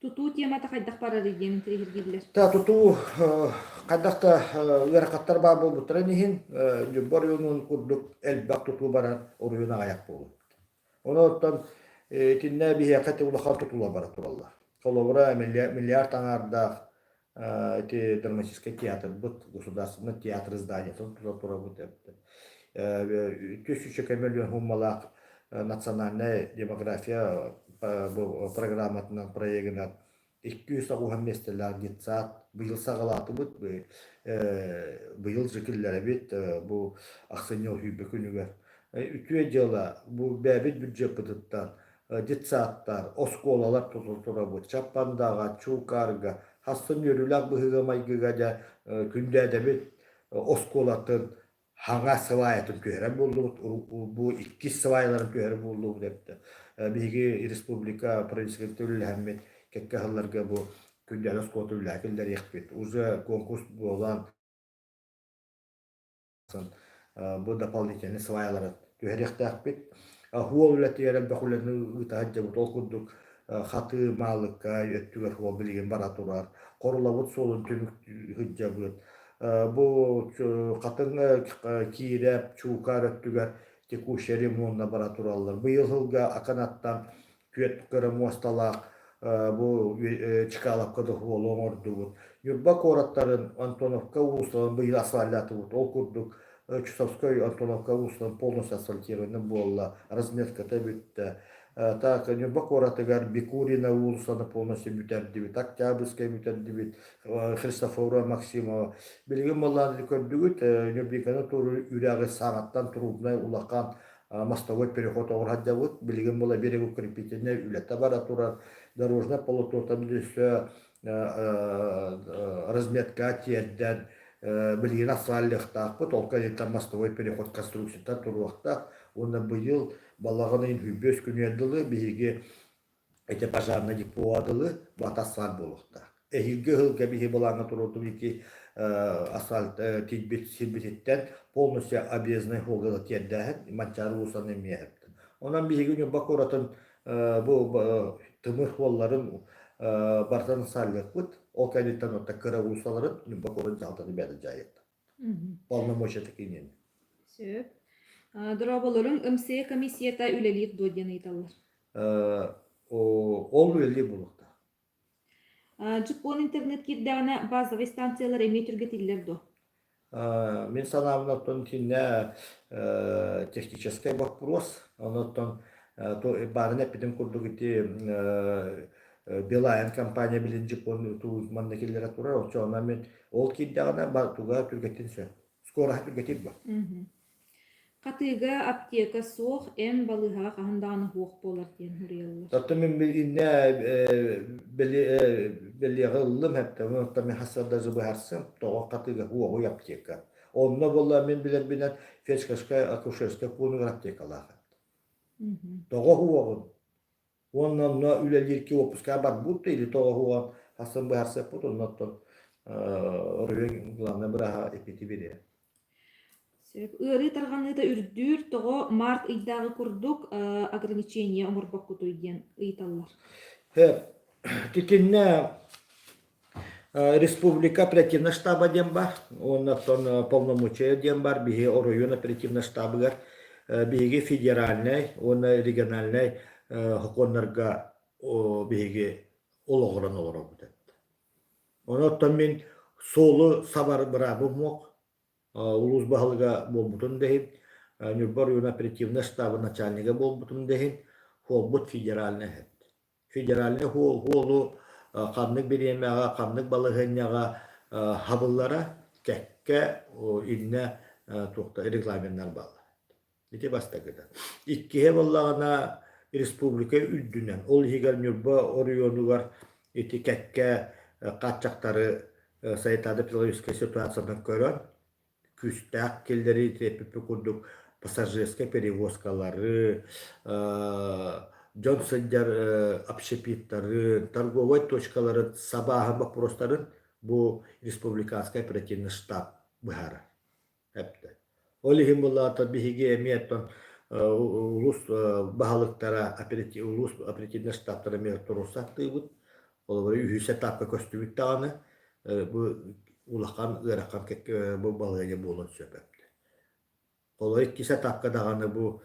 Тутуу темата хайдах барарый диэн интэриэһиргииллэр. Та тутуу хайдах да ыарахаттар баар буолбуттарын иһин Ньурба оройуонун курдук элбэх тутуу барар оройуон аҕыйах буолбут. Онон итиннэ биһиэхэ ити улахан тутуулар бара тураллар. Холобура, миллиард аҥаардаах ити драматическай театрбыт, государственный театр зданиетын тута турабыт Түс миллион суммалаах национальная демография программатынан проегынан 290 миэстэлээх детсад быйыл саҕалаатыбыт. Быйыл же киллэрэбит бу ахсынньы сүүрбэ күнүгэр. Үтүө дьыала бу бэйэбит бюджеппытыттан детсадтар, оскуолалар турабыт. Чаппандаҕа, Чуукаарга, хассын үөрүүлээх быһыыга-майгыга дьэ күндээдэбит оскуолатын хаҥа сваятын түһэрэн буоллубут, бу иккис сваяларын түһэрэн буоллубут эбитэ. Биһиги республика правительствота үлэлэһэммит кэккэ сылларга бу күндээдэ оскуолата үлэҕэ киллэриэхпит. Уже конкурс буолан бу дополнительный сваялары түһэриэхтээхпит. Хуол үлэтигэр элбэх үлэни ыыта сылдьабыт. Ол курдук Хатыы, Маалыкай өттүгэр суол билигин бара турар. Хорулабыт суолун түмүк сылдьабыт. Бу Хатыҥ Киирэп, Чуукаар өттүгэр текущий ремонна бара тураллар. Быйыл сылга Аканаттан түөрт кыра муосталаах бу Чкаловка да суолу оҥордубут. Ньурба куораттарын Антоновка уулуссаларын быйыл асфальтаатыбыт. Ол курдук Чусовской Антоновка уулуссаларын полностью асфальтированный буолла, разметката бүттэ. Так, Ньурба куоратыгар Бикурина уулуссаны полностью бүтэрдибит, Октябрьскай бүтэрдибит, Христофорова Максимова. Билигин буоллаан көрдүгүт, Ньурбиканы туоруур үрэҕи саҥаттан трубнай улахан мостовой переход оҥоро сылдьабыт. Билигин була берегоукрепительнай үлэтэ бара турар. Дорожнай полотнота өссө разметка тиэрдэн билигин асфальтыахтаахпыт. Ол кэнниттэн мостовой переход конструкцията туруохтаах. Уонна быйыл Балаҕан ыйын сүүрбэс күнүгэр дылы биһиги ити пожарнай депоҕа дылы бу асфальт буолуохтаах. Эһиилги ыһылга биһи былааҥҥа туруордум ити асфальт тиийбит сирбититтэн полностью объездной суолга тиэрдээһин Манчаары уулуссаны эмиэ эптим. Онон биһиги Ньурба куоратын бу тымыр суолларын барытын сааллыахпыт. Ол кэнниттэн оттон кыра уулуссаларын Ньурба куоратын дьаһалтатын бэйэтэ дьаайыахта. Полномочия такие. Сөп. Дорооболоруҥ МСЭ комиссията үлэлиир дуо диэн ыйыталлар. Ол үлэлиир буолуохтаах. Дьуппуон интернет киирдэҕинэ базовай станциялар эмиэ түргэтиллэр дуо? Мин санаабын оттон итиннэ техническэй боппуруос. Онон баарын эппитим курдук ити Билайн компания билин дьуппуон манна киллэрэ турар. Оччоҕуна мин ол киирдэҕинэ туга түргэтин сөп. Скороһа түргэтир ба. Хатыыга аптека суох, эн балыыһаҕа хаһан даҕаны суох буолар диэн суруйаллар. Оттон мин иннэ бэлиэҕэ ыллым хэптэ, оттон мин хас даже быһарсым, тоҕо хатыыга уоҕуй аптека. Онно буолла мин билэрбинэн фельдшерскай акушерскай пуунугар аптекалаах. Тоҕо уоҕун? Уонна онно үлэлиир ки уоппускаҕа барбыт или тоҕо уоҕун хассан быһарсыаппыт, онно оттон оройуон главнай бырааһа эпити бириэ. Сөп. Ыарыы тарҕаныыта үрдүүр, тоҕо март ыйдааҕы курдук ограничение оҥорбоккутуй диэн ыйыталлар. Сөп. Итиннэ республика оперативнай штаба диэн бар, уонна оттон полномочия диэн бар биһи оройуон оперативнай штабыгар биһиги федеральнай уонна региональнай сокуоннарга биһиги олоҕуран олоробут. Онон мин суолу сабар быраабым суох. Улуус баһылыга буолбутум да иһин, Ньурба оройуона оперативнай штабын начальнига буолбутум да иһин, суолбут федеральнай эһэт. Федеральнай суолу ханнык бириэмэҕэ, ханнык балаһыанньаҕа хабыллара кэккэ иннэ туохта регламеннар бааллар. Ити бастакыта. Иккиһэ буоллаҕына республика үрдүнэн, ол иһигэр Ньурба оройуонугар ити кэккэ хааччахтары санитарно-эпидемиологическай ситуациянан көрөн, күүстээх киллэрии ити курдук пассажирскай перевозкалары, дьон сылдьар общепиттары, торговай точкалары сабааһын боппуруостарын бу республиканскай оперативный штаб быһаарар. Эптэ. Ол иһин буллаата биһиги эмиэ оттон улуус баһылыктара улуус оперативнай штабтара эмиэ туруорсааттыыбыт. Холобура үһүс этапка көстүбүт даҕаны бу улахан ыарахан бу балаһыанньа буолуон сөп эптэ. Холобура иккис этапка даҕаны бу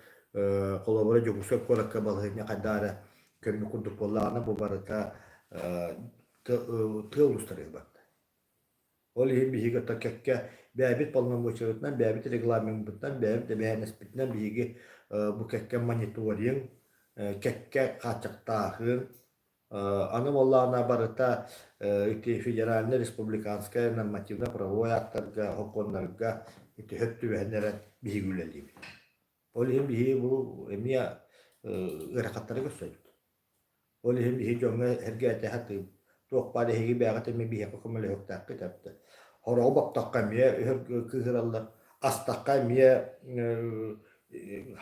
холобура Дьокуускай куоракка балаһыанньа хайдах эрэ көмүк курдук буоллаҕына бу барыта тыа улуустарыгар барда. Ол иһин биһиги оттон кэккэ бэйэбит полномочиябытынан, бэйэбит регламеммытынан, бэйэбит эбээһинэспитинэн биһиги бу кэккэ мониторинг, кэккэ хааччахтааһын, аны буоллаҕына барыта ити федеральнай, республиканскай нормативно-правовой актарга, сокуоннарга ити сөп түбэһэн эрэн биһиги үлэлиибит. Ол иһин биһиги бу эмиэ ыарахаттары көрсөбүт. Ол иһин биһи дьоҥҥо эргээтэ сатыыбыт. Туох баар эһиги бэйэҕит эмиэ биһиэхэ көмөлөһүөхтээххит эбитэ. Хороҕу боптоххо эмиэ өһөр кыыһыраллар, астахха эмиэ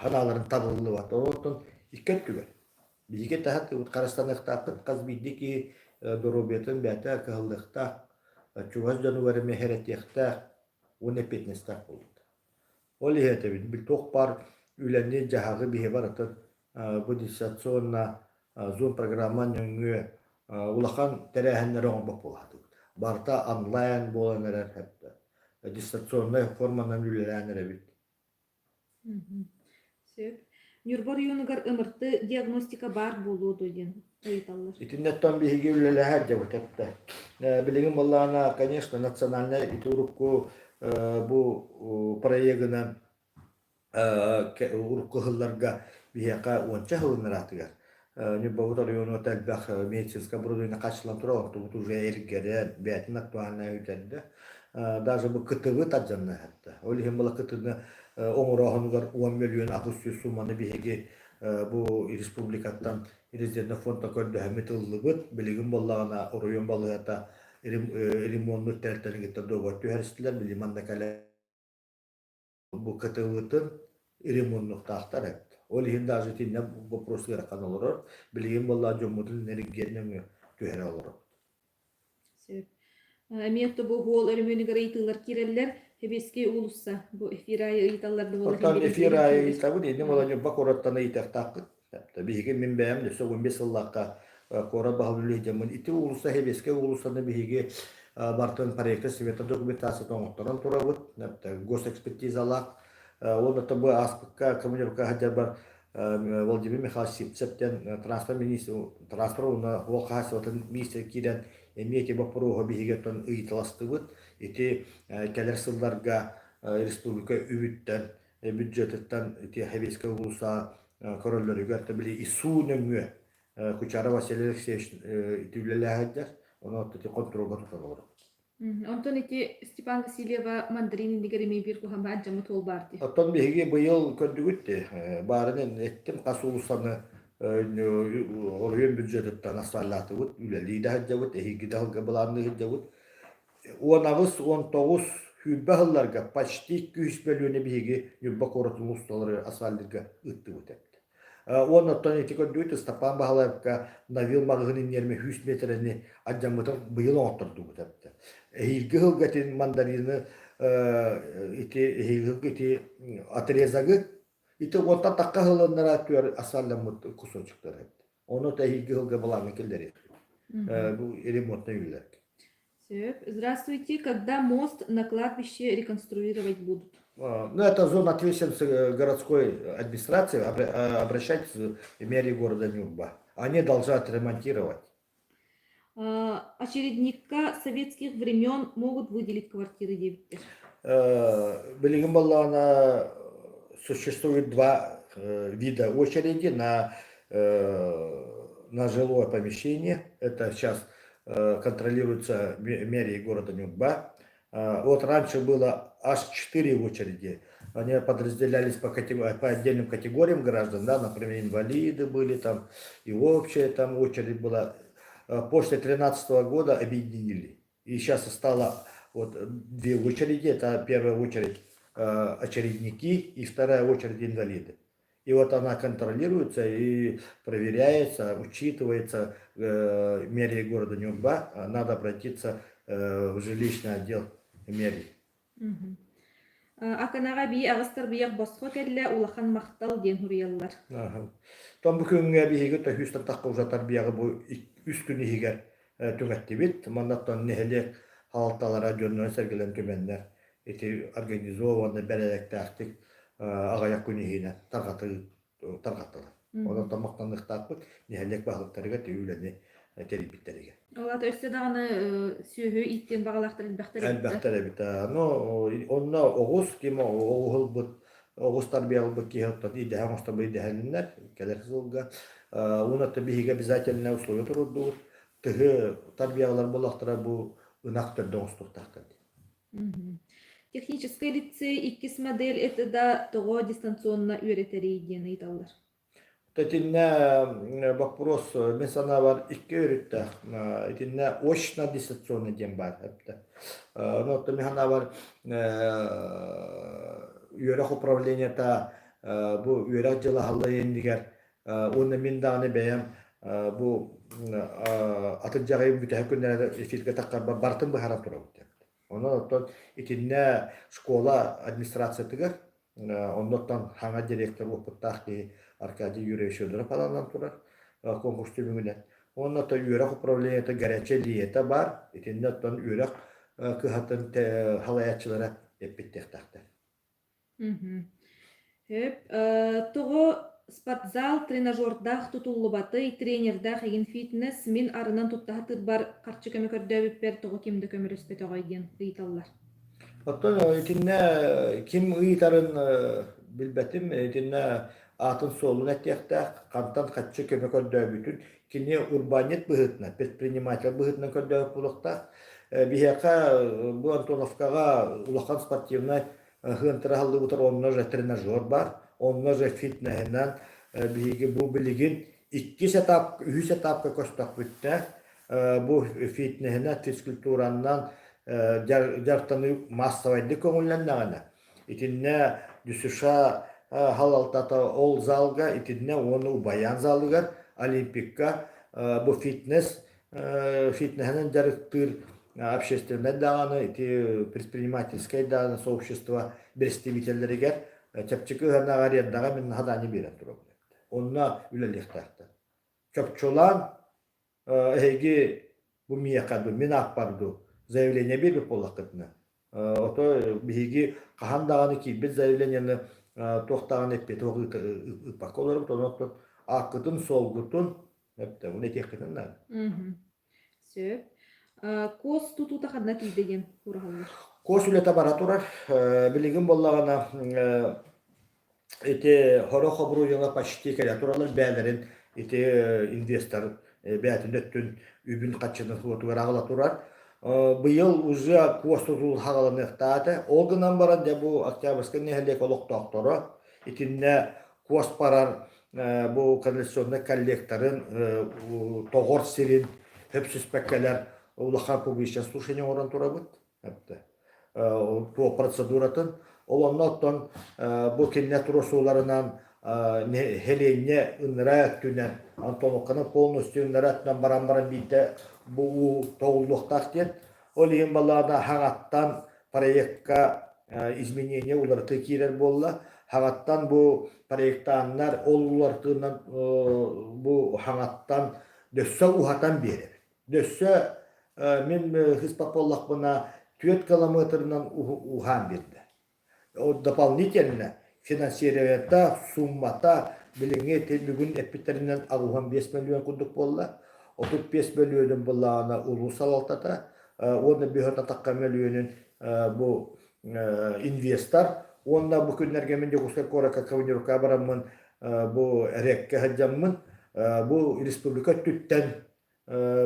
санааларын табыллыбат. Оттон икки өттүгэр. Биһиги этэ сатыыбыт, харыстаныахтаахпыт, хас биирдии киһи доруобуйатын бэйэтэ кыһаллыахтаах, чугас дьонугар эмиэ хэрэтиэхтээх уонна эппиэтинэстээх буолуохтаах. Ол иһин этэбин, бил туох баар үлэни-дьаһаҕы биһи барытын бу дистанционно Zoom программа нөҥүө улахан тэрээһиннэри оҥорбот буолаатыбыт. Барыта онлайн буолан эрэр дистанционнай форманан үлэлээн эрэбит. Сөп. Ньурба оройуонугар ымырты диагностика баар буолуо дуо диэн ыйыталлар. Итиннэттэн биһиги үлэлэһэр дьабыт эттэ. Билигин буоллаҕына, конечно, национальнай ити урукку бу проегынан урукку сылларга биһиэхэ уонча сылын ыраатыгар Ньурбабыт оройуонугар элбэх медицинскэй оборудование хааччыллан турар, онтубут уже эргэрэн, бэйэтин актуальнай үтэрдэ. Даже бу КТВ тардьанна эһэтте. Ол иһин была КТны оҥорооһунугар 10 мөлүйүөн 800 сумманы биһиги бу республикаттан резервный фондтан көрдөһөммүт ыллыбыт. Билигин буоллаҕына оройуон балыыһата ремоннуур тэрилтэни кытта договор түһэристилэр. Билигин манна кэлэ бу КТВ-тын ремоннуохтаахтар эбит. Ол иһин даже итиннэ вопрос ыарахан олорор. Билигин буоллаҕа дьоммутун эргиэн нөҥүө түһэрэ олоробут. Сөп. Эмиэ бу уол өрөмүөнүгэр ыйытыылар киирэллэр. Сэбиэскэй уулусса бу эфир аайы ыйыталлар да буолар. Оттон эфир аайы ыйытабын, инним ола Ньурба куораттан ыйытыахтаахпыт. Биһиги мин бэйэм өссө 15 сыллаахха куорат баһылык үлэһитэммин. Ити уулусса Сэбиэскэй уулуссаны биһиги бартын проекта света документацията оҥотторон турабыт. Госэкспертизалаах. Уонна бу ааспыкка командировка сылдьарбар Владимир Михайлович Сивцев диэн транспорт министр, транспорт уонна уол хаһаайыстыбатын министрэ киирэн эмиэ ити боппуруоһу биһиги оттон ыйыталастыбыт. Ити кэлэр сылларга республика үбүттэн, бюджетыттан ити Сэбиэскэй уулусса көрөллөрүгэр били ИСУ нөҥүө Кучара Василий Алексеевич ити үлэлээһэйдэр, ону ити хонтуруолга тутан олоробут. Онтон ити Степан Васильева мандарин иннигэр эмиэ биир куһаҕан алдьаммыт уол баар дии. Оттон биһиги быйыл көрдүгүт дии, баарынан эттим хас уулуссаны оройуон бюджетыттан асфальтаатыбыт, үлэлии да сылдьабыт, эһиги да сылга былаанныы сылдьабыт. 18, 19, 20 сылларга почти 200 мөлүйүөнү биһиги Ньурба куоратын уулуссалары асфальтыырга ыыттыбыт эбит. Уонна оттон ити көрдүгүт Ыстапаан Баһылаевка Навил маҕаһыын инньэрмэ 100 миэтэрэни алдьаммытын быйыл оҥоттордубут эбит. Эһиилги сылга ити мандарины ити эһиилги сылга ити отрезагы ити уонтан тахха сылыннара түөр асфальтламмыт кусочектар эбит. Ону эһиилги сылга былааҥҥа киллэриэхпит. Бу ремонтнай үлэлэр. Сөп. Здравствуйте. Когда мост на кладбище реконструировать будут? Ну, это зона ответственности городской администрации. Обращайтесь в мэрию города Нюрба. Они должны отремонтировать. Очередникка советских времен могут выделить квартиры диэбиттэр. Билигин буоллаҕына существует два вида очереди на жилое помещение. Это сейчас контролируется мэрией города Нюрба. Вот раньше было аж четыре очереди. Они подразделялись по отдельным категориям граждан, да, например, инвалиды были там, и общая там очередь была. После 2013 года объединили. И сейчас стало вот две очереди. Это первая очередь очередники и вторая очередь инвалиды. И вот она контролируется и проверяется, учитывается мэрией города Нюрба. Надо обратиться в жилищный отдел мэрии. Аканаҕа бии аҕыс тарбыйах босхо кэллэ, улахан махтал диэн суруйаллар. Том бу күҥҥэ биһиги төһүүс тахха уже тарбыйаҕы бу үс күн иһигэр түҥэттибит. Маннаттан нэһилиэк хаалталара дьоннорун сэргэлэн түмэннэр ити организованно бэрээдэктээхтик аҕыйах күн иһинэн тарҕаттылар. Онон махтаныахтаахпыт нэһилиэк баһылыктарыгар түү үлэни тэрийбиттэригэр. Ол аата өссө даҕаны сүөһү ииттиэн баҕалаахтар элбэхтэр эбит. Элбэхтэр эбит. Ну, онно оҕус ким оҕус ылбыт, оҕус тарбыйа ылбыт киһи оттон идэһэ оҥостор идэһэлиннэр кэлэр сылга. Уонна биһиги обязательно условия турурдубут. Тыһы тарбыйалар буоллахтара бу ынах төрдө оҥостуохтаахтар. Техническэй лицей иккис модель это да тоҕо дистанционно үөрэтэрий диэн ыйыталлар. Итиннэ боппуруос мин санаабар икки өрүттээх. Итиннэ очно дистанционный диэн баар эбитэ. Ону оттон мин санаабар үөрэх управлениета бу үөрэх дьыла аһыллар иннигэр уонна мин даҕаны бэйэм бу атырдьаҕайым бүтэһик күннэрэ эфиргэ таххарбар барытын быһааран турабыт диэн. Онон оттон итиннэ школа администрациятыгар оннуттан хаҥа директор уопуттаах киһи Аркадий Юрьевич Федоров ананан турар конкурс түмүгүнэн. Уонна оттон үөрэх управлениета горячая линия баар. Итиннэ оттон үөрэх кыһатын салайааччылара эппиттиэхтээхтэр. Сөп. Тоҕо спортзал тренажердаах тутуллубатый, тренердээх игин фитнес мин арынан тутта сатыырбар харчы көмө көрдөөбүппэр тоҕо ким да көмөлөспөтөҕөй диэн ыйыталлар. Оттон итиннэ ким ыйытарын билбэтим. Итиннэ аатын-суолун этиэхтээх, хантан харчы көмө көрдөөбүтүн кини урбаанньыт быһыытынан, предприниматель быһыытынан көрдөөбүт буолуохтаах. Биһиэхэ бу Антоновкаҕа улахан спортивнай ыһыантара аһыллыбытар онно же тренажер баар, онно же фитнеһинэн биһиги бу билигин иккис этап, үһүс этапка көстөхпүттэ бу фитнеһинэн, физкультуранан дьарыктаныы массовайдык көҥүллэннэҕинэ итиннэ ДЮСШ халалтата ол залга итиннэ уонна Убайаан залыгар Олимпикка бу фитнес фитнеһинэн дьарыктыыр общественнай даҕаны ити предпринимательскай даҕаны сообщество представителлэригэр чэпчэки ыһанаҕа арендаҕа мин задание биэрэн турабын. Онно үлэлиэхтээхтэр. Чопчулаан эһиги бу миэхэ дуу, мин ааппар дуу заявление биэрбит буоллаххытына, ото биһиги хаһан даҕаны киирбит заявлениены туох даҕаны эппиэти ыыппакка олоробут, онон ааккытын-суолгутун Эптэ, этиэххитин наада. Сөп. Кос тутуута ханна тиийдэ диэн кураһаллар? Кос үлэтэ бара турар. Билигин буоллаҕына ити хорох оборудование почти кэлэ тураллар бээлэрин ити инвестор бээтин өттүн үбүн хаччынын суотугар аҕала турар. Быйыл уже куос тутул хаҕаланыахтаата. Ол гынан баран дьэ бу Октябрьскай нэһилиэк олохтоохторо итиннэ куос барар бу канализационнай коллекторын тоҕор сирин хөпсүспэккэлэр улахан публичное слушание оҥорон турабыт. Туох процедуратын. Ол онно оттон бу кинилэр туруорсууларынан нэһилиэнньэ ыныраа өттүнэн Антоновканы полностью ыныраа өттүнэн баран баран биирдэ бу уу тоҕуллуохтаах диэн. Ол иһин балаана хаҥаттан проекка изменение уларытыы киирэр буолла. Хаҥаттан бу проектааннар ол уларытыынан бу хаҥаттан дөссө уһатан биэрэбит. Дөссө мин хыспат буоллахпына 4 километрынан уһаан биэрдэ. Дополнительно финансированиета суммата билиҥҥи ити бүгүн эппиттэринэн 85 мөлүйүөн курдук буолла. 35 мөлүйүөнүн былаана улуус салалтата уонна бүһэ татахха мөлүйүөнүн бу инвестор уонна бу күннэргэ мин Дьокуускай куоракка командировкаҕа бараммын бу РЭКкэ сылдьаммын бу республика өттүттэн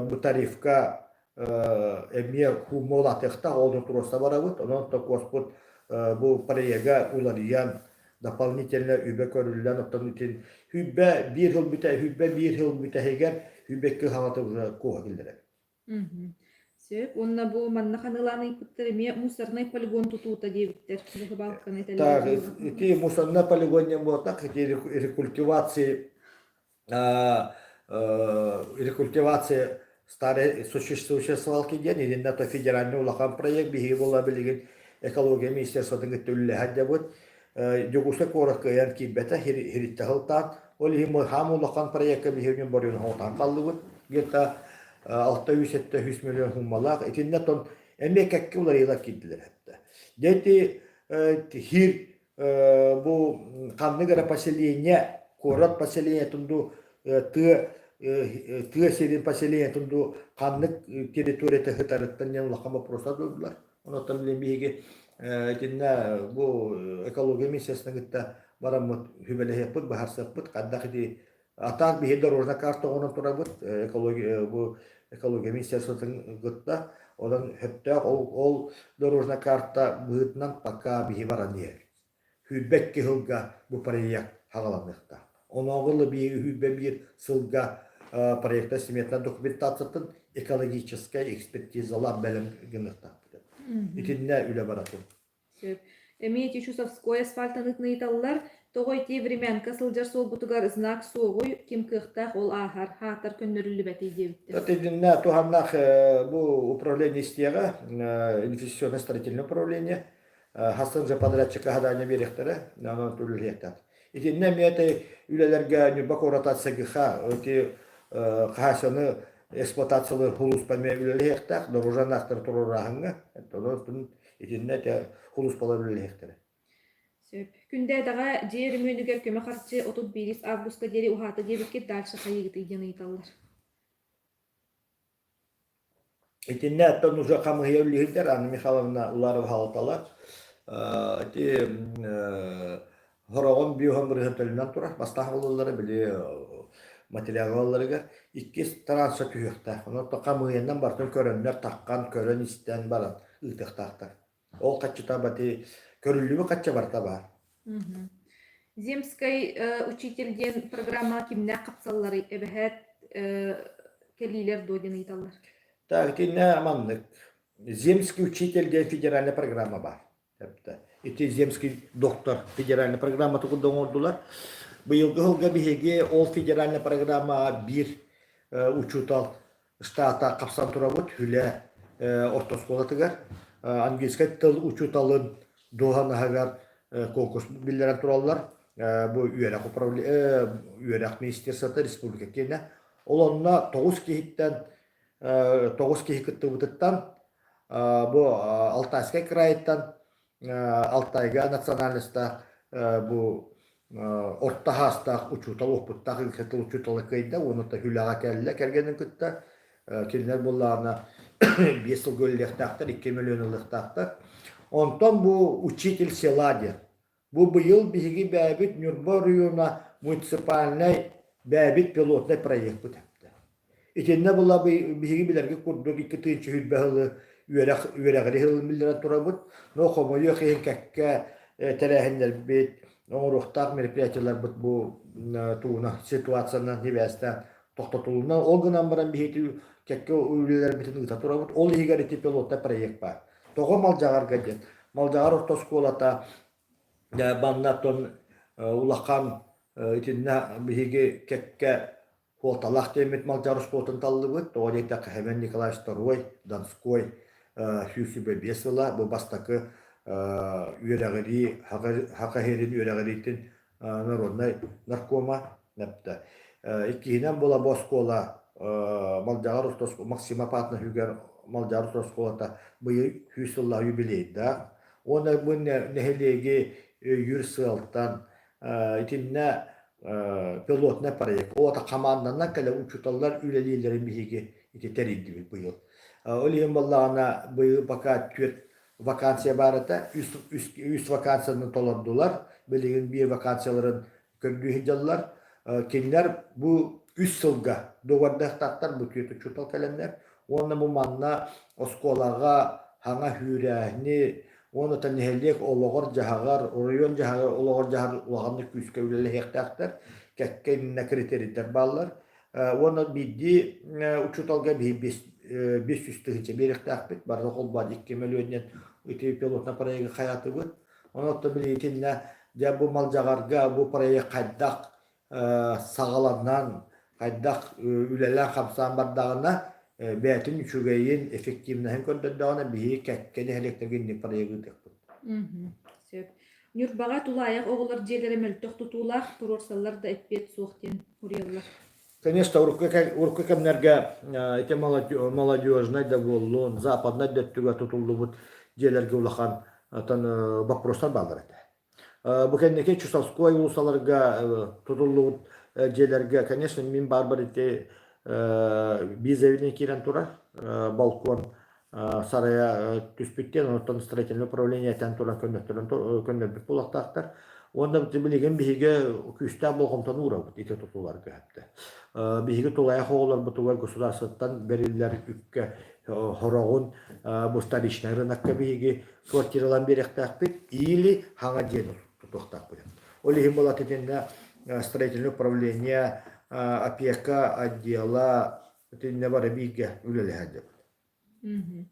бу тарифка эмиэ хуумма улаатыахтаах, ол туруорса барабыт. Онон токуоспут бу проега уларыйан, дополнительно үбэ көрүллэн, оттон итин хүббэ биир сыл бүтэ, хүббэ биир сыл бүтэһигэр хүббэ икки хаҥата уже куоһа киллэрэр. Сөп. Уонна бу манна ханыылаан ыйпыттар эмиэ мусорнай полигон тутуута диэбиттэр. Баһыбалканы Так, ити мусорный полигон диэн буолтах, ити рекультивации рекультивация старой существующей свалки диэн итиннэ то федеральный улахан проект биһиги буола билигин экология министерствотын кытта үлэлэһэр дьабыт Дьокуускай куорат кыайан киирбэтэ хириттэ сылтаан ол иһин хаам улахан проекка биһиги борьон хоҥотон халлыбыт где-то 600-700 миллион суммалаах итиннэ тон эмиэ кэккэ уларыйыылар киирдилэр дьэ ити хир бу ханнык эрэ поселение, куорат поселениетын дуу, тыа тыа сирин поселениетын дуу ханнык территорията сытарыттан диэн улахан вопростар дурдулар. Онон билин биһиги итиннэ бу экология министерствотын кытта бараммыт сүбэлэһиэхпит, быһаарсыахпыт, хайдах ити А так биһи дорожная карта оҥорон турабыт экология бу экология министерствотын кытта. Онон сөптөөх ол, ол дорожная карта быһыытынан пока биһи баран иһэбит. 22 сылга бу проект хаҕаланыахтаах. Онооҕу биһиги 21 сылга проекта сметная документациятын экологическай экспертизалаах бэлэм гыныахтаахпыт. Итиннэ үлэ баратын. Сөп. Эмиэ ити Чусовской асфальтаныытын ыйыталлар. Тоҕо ити времянка сылдьар суолбутугар знак суоҕуй, ким кыахтаах ол ааһар, хаатар көннөрүллүбэтий диэбиттэр. Итиннэ туһаннаах бу управление истиэҕэ, инвестиционно-строительное управление, хастан же подрядчикка задание биэриэхтэрэ, онон үлэлиэхтээх. Итиннэ эмиэ үлэлэргэ Ньурба куората СГХ ити хаһаайыстыбаны эксплуатациялыыр сулууспа эмиэ үлэлиэхтээх, дорожаннаахтары туруорааһыҥҥа. Онон Итиннэ этэ сулууспалар үлэлэһиэхтэрэ. Сөп. Күндээдэҕэ дьиэ өрөмүөнүгэр көмө харчы 31 августка диэри уһаата диэбиккит дальше хайыыгытый диэн ыйыталлар. Итиннэ оттон уже хамыһыйа үллэһилдэр Анна Михайловна Уларова халаталар. Ити Хороҕон биоһон бырыһын төлөнөн турар. Бастаах ылыллара били материал ылалларыгар иккис транса түһүөхтээх. Онон хамыыйанан барытын көрөннөр, таххан, көрөн-истэн баран ыытыахтаахтар. Ол хаччыта бати көрүллүбүт хачча барыта баар. Земскай учитель диэн программа кимнээх хапсалларый эбэһээт кэлиилэр дуо диэн ыйыталлар. Так, итиннэ маннык. Земский учитель диэн федеральная программа баар. Ити земский доктор федеральная программа курдук оҥордулар. Быйылгы сылга биһиги ол федеральная программаҕа биир учуутал штата хапсан турабыт Хүлэ орто оскуолатыгар английскай тыл учууталын дуоһунаһыгар конкурс биллэрэн тураллар. Бу үөрэх үөрэх министерствота республика киэнэ. Ол онно тоҕус киһиттэн тоҕус киһи кыттыбытыттан Бу Алтайскай кыраайыттан Алтайга национальностаах бу орто хаастаах учуутал уопуттаах тыл учуутала кыайда уонна үлэҕэ кэллэ кэргэнин кытта кинилэр буоллаҕына 5 сылга үлэлиэхтээхтэр 2 миллион ылыахтаахтар онтон бу учитель села диэн бу быйыл биһиги бэйэбит Ньурба оройуона муниципальнай бэйэбит пилотнай проекпыт эптэ. Итиннэ була биһиги билэргэ курдук 2 тыһыынча 20 сылы үөрэх үөрэҕири сылын биллэрэн турабыт. Но хомойуох иһин кэккэ тэрээһиннэрбит, оҥоруохтаах мероприятиеларбыт бу тууна ситуациянан сибээстээн тохтотулунна. Ол гынан баран биһиги кэккэ үлэлэрбитин ыыта турабыт. Ол иһигэр ити пилотный проект баар. Тоҕо Малдьаҕарга диэн? Малдьаҕар орто оскуолата манна оттон улахан итиннэ биһиги кэккэ Куолталаах диэммит Малдьаҕар оскуолатын таллыбыт. Тоҕо диэтэххэ Семен Николаевич Второй, Донской 125 сыла бу бастакы үөрэҕирии Саха сирин үөрэҕириитин народнай наркома нэптэ. Иккиһинэн буола бу оскуола Малдьаҕар орто Максима Патнов үгэр Малдьаҕар орто оскуолата быйыл 100 сыллаах юбилейдаах. Уонна бу нэһилиэги өйүүр сыалтан итиннэ пилотный проект. Ол хамаанданан кэлэ учууталлар үлэлииллэрин биһиги ити тэрийдибит быйыл. Ол иһин буоллаҕына быйыл пока түөрт вакансия баар этэ. Үс вакансияны толордулар. Билигин биир вакансияларын көрдүү сылдьаллар. Кинилэр бу 3 сылга дуогабардаахтаахтар, бу түөрт учуутал кэлэннэр. Уонна бу манна оскуолаҕа хаҥа хүүрээһини уонна нэһилиэк олоҕор-дьаһаҕар, оройуон дьаһаҕар олоҕор-дьаһаҕар улаханнык күүскэ үлэлэһиэхтээхтэр. Кэккэ иннинэ критерийдэр бааллар. Уонна биирдии учууталга 500 тыһыынча биэриэхтээхпит. Барыта холбоон 2 мөлүйүөнүнэн ити пилотный проегы хайаатыбыт. Онон билигитиннэ дьэ бу Малдьаҕарга бу проект хайдах саҕаланан, хайдах үлэлээн-хамсаан бардаҕына, бэйэтин үчүгэйин, эффективноһын көрдөрдөҕүнэ, биһиги кэккэ нэһилиэктэргэ инник проегы ыытыахпыт. Сөп. Ньурбаҕа тулаайах оҕолор дьиэлэрэ мөлтөх тутуулаах, туруорсаллар да эппиэт суох диэн суруйаллар. Конечно, урукку кэмнэргэ ити молодежнай да буоллун, западнай да өттүгэр тутуллубут дьиэлэргэ улахан боппуруостар бааллар этэ. Бу кэнники Чусовской уулуссаларга тутуллубут дьиэлэргэ, конечно, мин баарбар ити биир заявление киирэн турар, балкон сарайа түспүт диэн, онтон строительное управление этэн туран көннөрбүт буолуохтаахтар. Уонна билигин биһиги күүстээх болҕомтону уурабыт ити тутууларга өттө. Биһиги тулаайах оҕолорбутугар государствоттан бэриллэр үпкэ хороҕун бу столичный рынокка биһиги квартиралаан биэриэхтээхпит или хаҥа дьиэни тутуохтаахпыт. Ол иһин буолат итиннэ строительное управление, опека отдела итиннэ бары бииргэ үлэлэһэр дьон.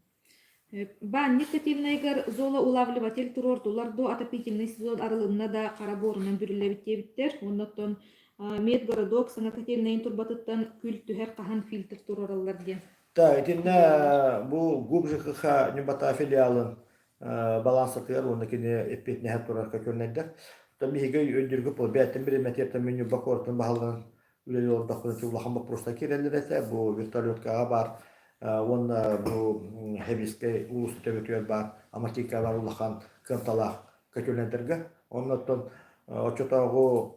Баанньык котельнайыгар золоулавливатель туруордулар дуо, отопительный сезон арылынна да хара буорунан бүрүллэбит диэбиттэр. Оннуттан медгородок саҥа котельнайын турбатыттан күл түһэр хаһан фильтр туруораллар диэн. Да, итиннэ бу ГУП ЖКХ Ньурбата филиалын балаансатыгар уонна кини эппиэтинэһэ турар көкөннөйдөр. Оттон биһиги өйдүүргэ бэйэттэн бириэмэтиэртэн мин Ньурба куоратын баһылыгын үлэлии олордохпуна улахан боппуруостар киирэллэр этэ. Бу вертолеткаҕа баар уонна бу Хэбискэй улуус төбөтүгэр баар Аматика баар улахан кыамталаах көтүлэнтэргэ. Оннуттан оччотооҕу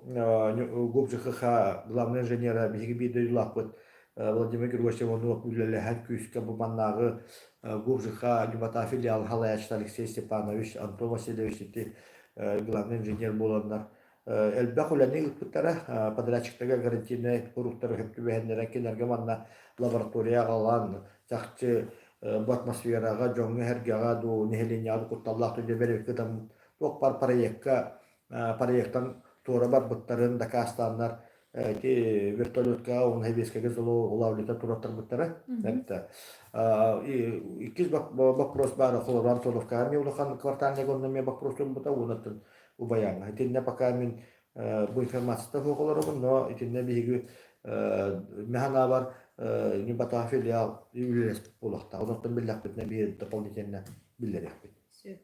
ГУП ЖКХ главный инженера биһиги биир дойдулаахпыт Владимир Григорьевич Иванов үлэлэһэн күүскэ бу маннааҕы ГУП ЖКХ Ньурбата филиал салайааччыта Алексей Степанович, Антон Васильевич ити главный инженер буоланнар элбэх үлэни ыыппыттара. Подрядчиктарга гарантийнай уруктары сөп түбэһиннэрэн кинилэргэ манна лаборатория аҕалан чахчы бу атмосфераҕа, дьоҥҥо-сэргэҕэ дуу, нэһилиэнньэҕэ дуу кутталлаах түрдэ бэриккытан туох баар проекка проектан туора барбыттарын дакаастааннар ити вертолетка уонна сэбиэскэгэ золо улаавлета тураттарбыттара. Это иккис вопрос баар холобур Антоновкаҕа эмиэ улахан квартальный онно эмиэ вопрос турбута уонна убайааҥҥа. Итиннэ пока мин бу информацията суох олоробун, но итиннэ биһиги механаабар Ньурбатааҕы филиал үлэлэспит буолуохтаах. Онтон биллэхпитинэ биир дополнительно биллэриэхпит. Сөп.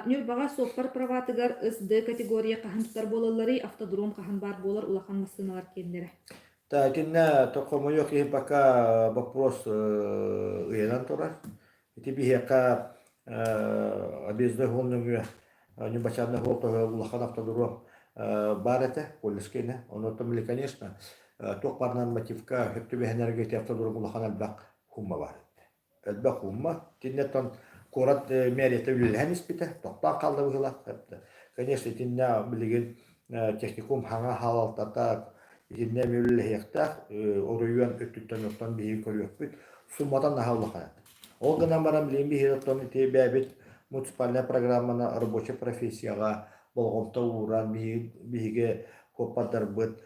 Ньурбаҕа суоппар праватыгар СД категория хаһан тутар буолалларый, автодром хаһан баар буолар улахан массыыналар киэннэрэ? Да, итиннэ хомойуох иһин пока вопрос ыйанан турар. Ити биһиэхэ объездной суол нөҥүө Ньурбачааннай суол улахан автодром баар этэ, колледжка инэ. Онуоттан били, конечно, туох баар нормативка сөп түбэһинэргэ ити автодром улахан элбэх хумма баар этэ. Элбэх хумма. Итиннэ куорат мэрията үлэлэһэн испитэ, тохтоон хаалла быһыылаах. Конечно, итиннэ билигин техникум хаҥа хаалалтата. Итиннэ эмиэ үлэлэһиэхтээх, оройуон өттүттэн оттон биһиги көрүөхпүт. Суммата наһаа улахан. Ол гынан баран билигин биһиги оттон ити бэйэбит муниципальнай программаны рабочай профессияҕа болҕомто ууран биһиги куоппардарбыт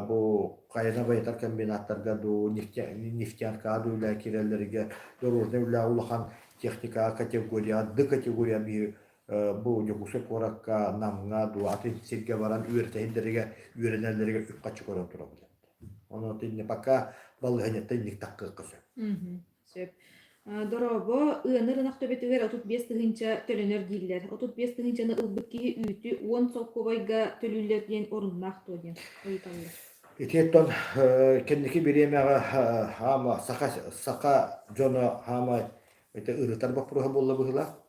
бу хайана байытар комбинаттарга дуу, нефтянкаҕа дуу үлэ киирэллэригэр дорожнай үлэҕэ улахан техникаҕа категория, Д категория биһиги бу Дьокуускай куоракка, Намҥа дуу, атын сиргэ баран үөрэтэһиннэригэр, үөрэнэллэригэр үп-харчы көрөн турабыт. Онон итиннэ пока балаһыанньаттан инник таххыахха сөп. Сөп. Дорообо, ыанар ынах төбөтүгэр 35 тыһыынча төлөнөр дииллэр. 35 тыһыынчаны ылбыт киһи үүтү 10 солкуобайга төлүүллэр диэн оруннаах дуо диэн ыйыталлар. Итиэттэн кэнники бириэмэҕэ хаама саха саха дьоно хаама ити ырытар боппуруоһа буолла быһыылаах.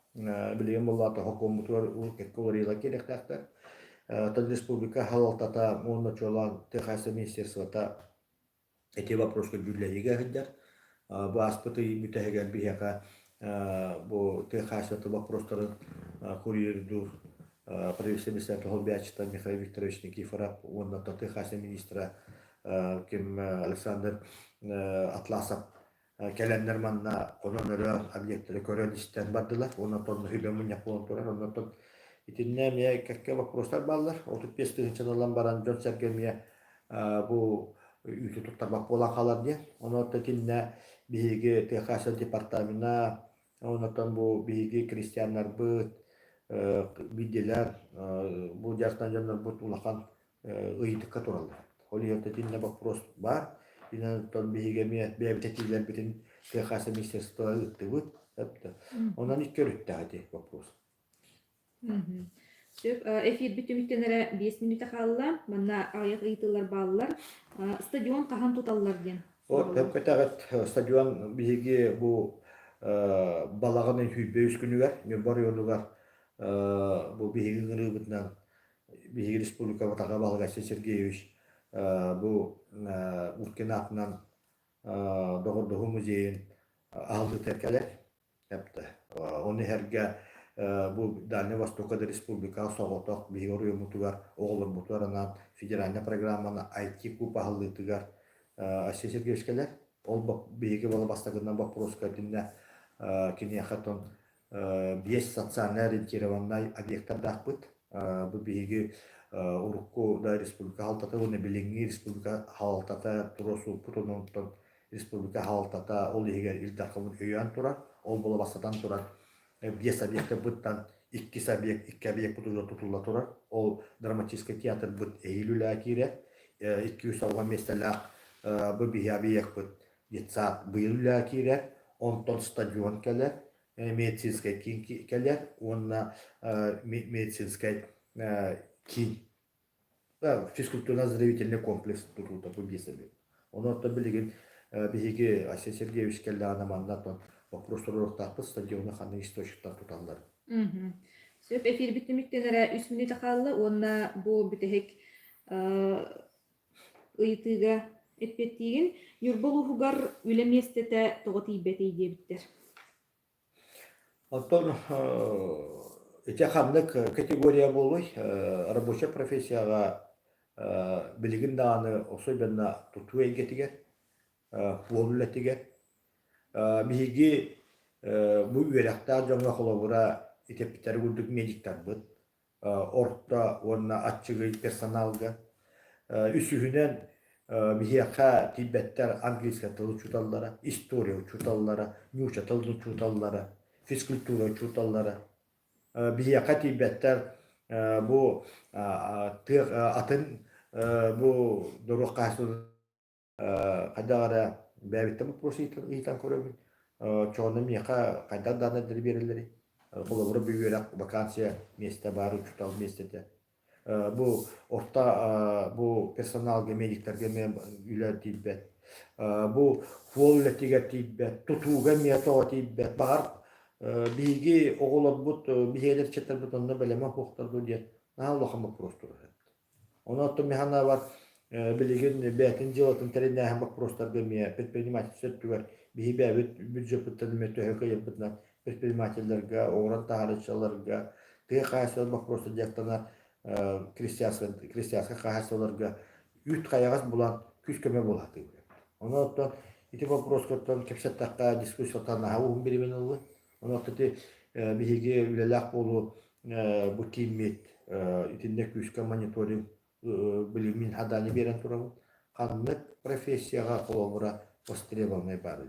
Билигин буоллаата сокуоммутугар кэккэ уларыйыылар киириэхтээхтэр. Оттон республика салалтата уонна чуолаан тыа хаһаайыстыба министерствота ити вопроска дьүүллэһиигэ сылдьар. Бу ааспыт ый бүтэһигэр биһиэхэ бу тыа хаһаайыстыбатын боппуруостарын курьердуур правительство председателя солбуйааччыта Михаил Викторович Никифоров уонна тыа хаһаайыстыба министра ким Александр Атласов кэлэннэр манна хонон өрөөн объектары көрөн-истэн бардылар. Онон үбэ мунньах буолан турар. Онон итиннэ эмиэ кэккэ боппуруостар бааллар. 35 тыһыынчаны ылан баран дьон-сэргэ эмиэ бу үүтү туттарбат буолан хаалар диэн. Онон итиннэ биһиги тыа хаһаайыстыбатын департамена, онон бу биһиги крестьяннарбыт, биирдиилээн бу дьарыктан дьоннорбут улахан ыйытыкка тураллар. Ол иһин итиннэ боппуруос баар. Итинэн биһиги эмиэ бэйэбит этиилэрбитин тыа хаһаайыстыба министерствоҕа ыыттыбыт. Онон икки өрүттээх ити боппуруос. Сөп. Эфирбит түмүктэнэрэ 5 мүнүүтэ хаалла. Манна аҕыйах ыйытыылар бааллар. Стадион хаһан туталлар диэн. Вот көтэҕит стадион биһиги бу балаҕан 23 күнүгэр Ньурба оройуонугар бу биһиги ыҥырыыбытынан биһиги республикабыт аҕа баһылыга Айсен Сергеевич бу Уткин аатынан доҕордоһуу музейын аһыллыытыгар кэлэр. Ону иһэргэ бу Дальнай Востокка да республикаҕа соҕотох биһиги оройуоммутугар оҕолорбутугар анаан федеральнай программаны IT-куб аһыллыытыгар Айсен Сергеевич кэлэр. Ол биһиги бастакынан боппуруоска итиннэ киниэхэ биэс социальнай ориентированнай объектардаахпыт. Бу биһиги урукку да республика салалтата уонна билиҥҥи республика салалтата туруорсубуппут, онон республика салалтата ол иһигэр Ил Дархаммыт өйөөн турар. Ол буола бастатан турар биэс объектарбыттан иккис объект, икки объекпыт уже тутулла турар. Ол драматическай театрбыт эһиил үлэҕэ киирэр. 200 миэстэлээх бу биһи объекпыт детсад быйыл үлэҕэ киирэр. Онтон стадион кэлэр. Медицинскэй киин кэлэр уонна медицинскэй киин физкультурно-оздоровительный комплекс тутуута бу биэс эбит. Онон билигин биһиги Айсен Сергеевич кэллэҕинэ манна оттон вопрос туруоруохтаахпыт стадиону ханнык источниктар туталлар. Сөп эфирбит түмүктэнэрэ үс мүнүүтэ хаалла уонна бу бүтэһик ыйытыыга эппиэттиигин. Ньурба улууһугар үлэ миэстэтэ тоҕо тиийбэтий диэбиттэр. Оттон ити ханнык категория буолуой? Рабочай профессияҕа билигин даҕаны особенно тутуу эйгэтигэр, суол үлэтигэр. Биһиги бу үөрэхтээх дьоҥҥо холобура итиппиттэр курдук медиктарбыт, орто уонна аччыгый персоналга. Үсүһүнэн, биһиэхэ тиийбэттэр английскай тыл учууталлара, история учууталлара, нуучча тылын учууталлара, физкультура учууталлара. Биһиэхэ тиийбэттэр бу тыа атын бу доруох хаһаайыстыбатын хайдах эрэ бэйэбиттэн боппуруос ыйытан көрөбүн. Оччоҕуна миэхэ хайдах дааннайдары биэрэллэрий? Холобура, бу үөрэх вакансия миэстэ баар учуутал миэстэтэ. Бу орто бу персоналга медиктарга эмиэ үлэ тиийбэт. Бу суол үлэтигэр тиийбэт, тутууга эмиэ тоҕо тиийбэт. Баҕар биһиги оҕолорбут, биһиги эдэрчиттэрбит онно бэлэмэ суохтар дуо диэн наһаа улахан боппуруос турар. Онон оттон мин санаабар, билигин бэйэтин дьыалатын тэринээһин боппуруостарга эмиэ предпринимательство өттүгэр биһи бэйэбит бюджеппыттан эмиэ төһө кыайарбытынан предпринимателлэргэ, оҥорон таһаарыыччыларга, тыа хаһаайыстыбатын боппуруоста дьарыктанар крестьянскай хаһаайыстыбаларга Үүт-хайаҕас булан күүс-көмө буолаатыыбыт. Онон оттон ити боппуруоскаттан кэпсэттэххэ дискуссияттан наһаа уһун бириэмэни ылла. Онон ити биһиги үлэлээх буолуу бу кииммит итиннэ күүскэ мониторинг билимин хаданы биэрэн турабыт. Ханнык профессияҕа холобура востребованный баар.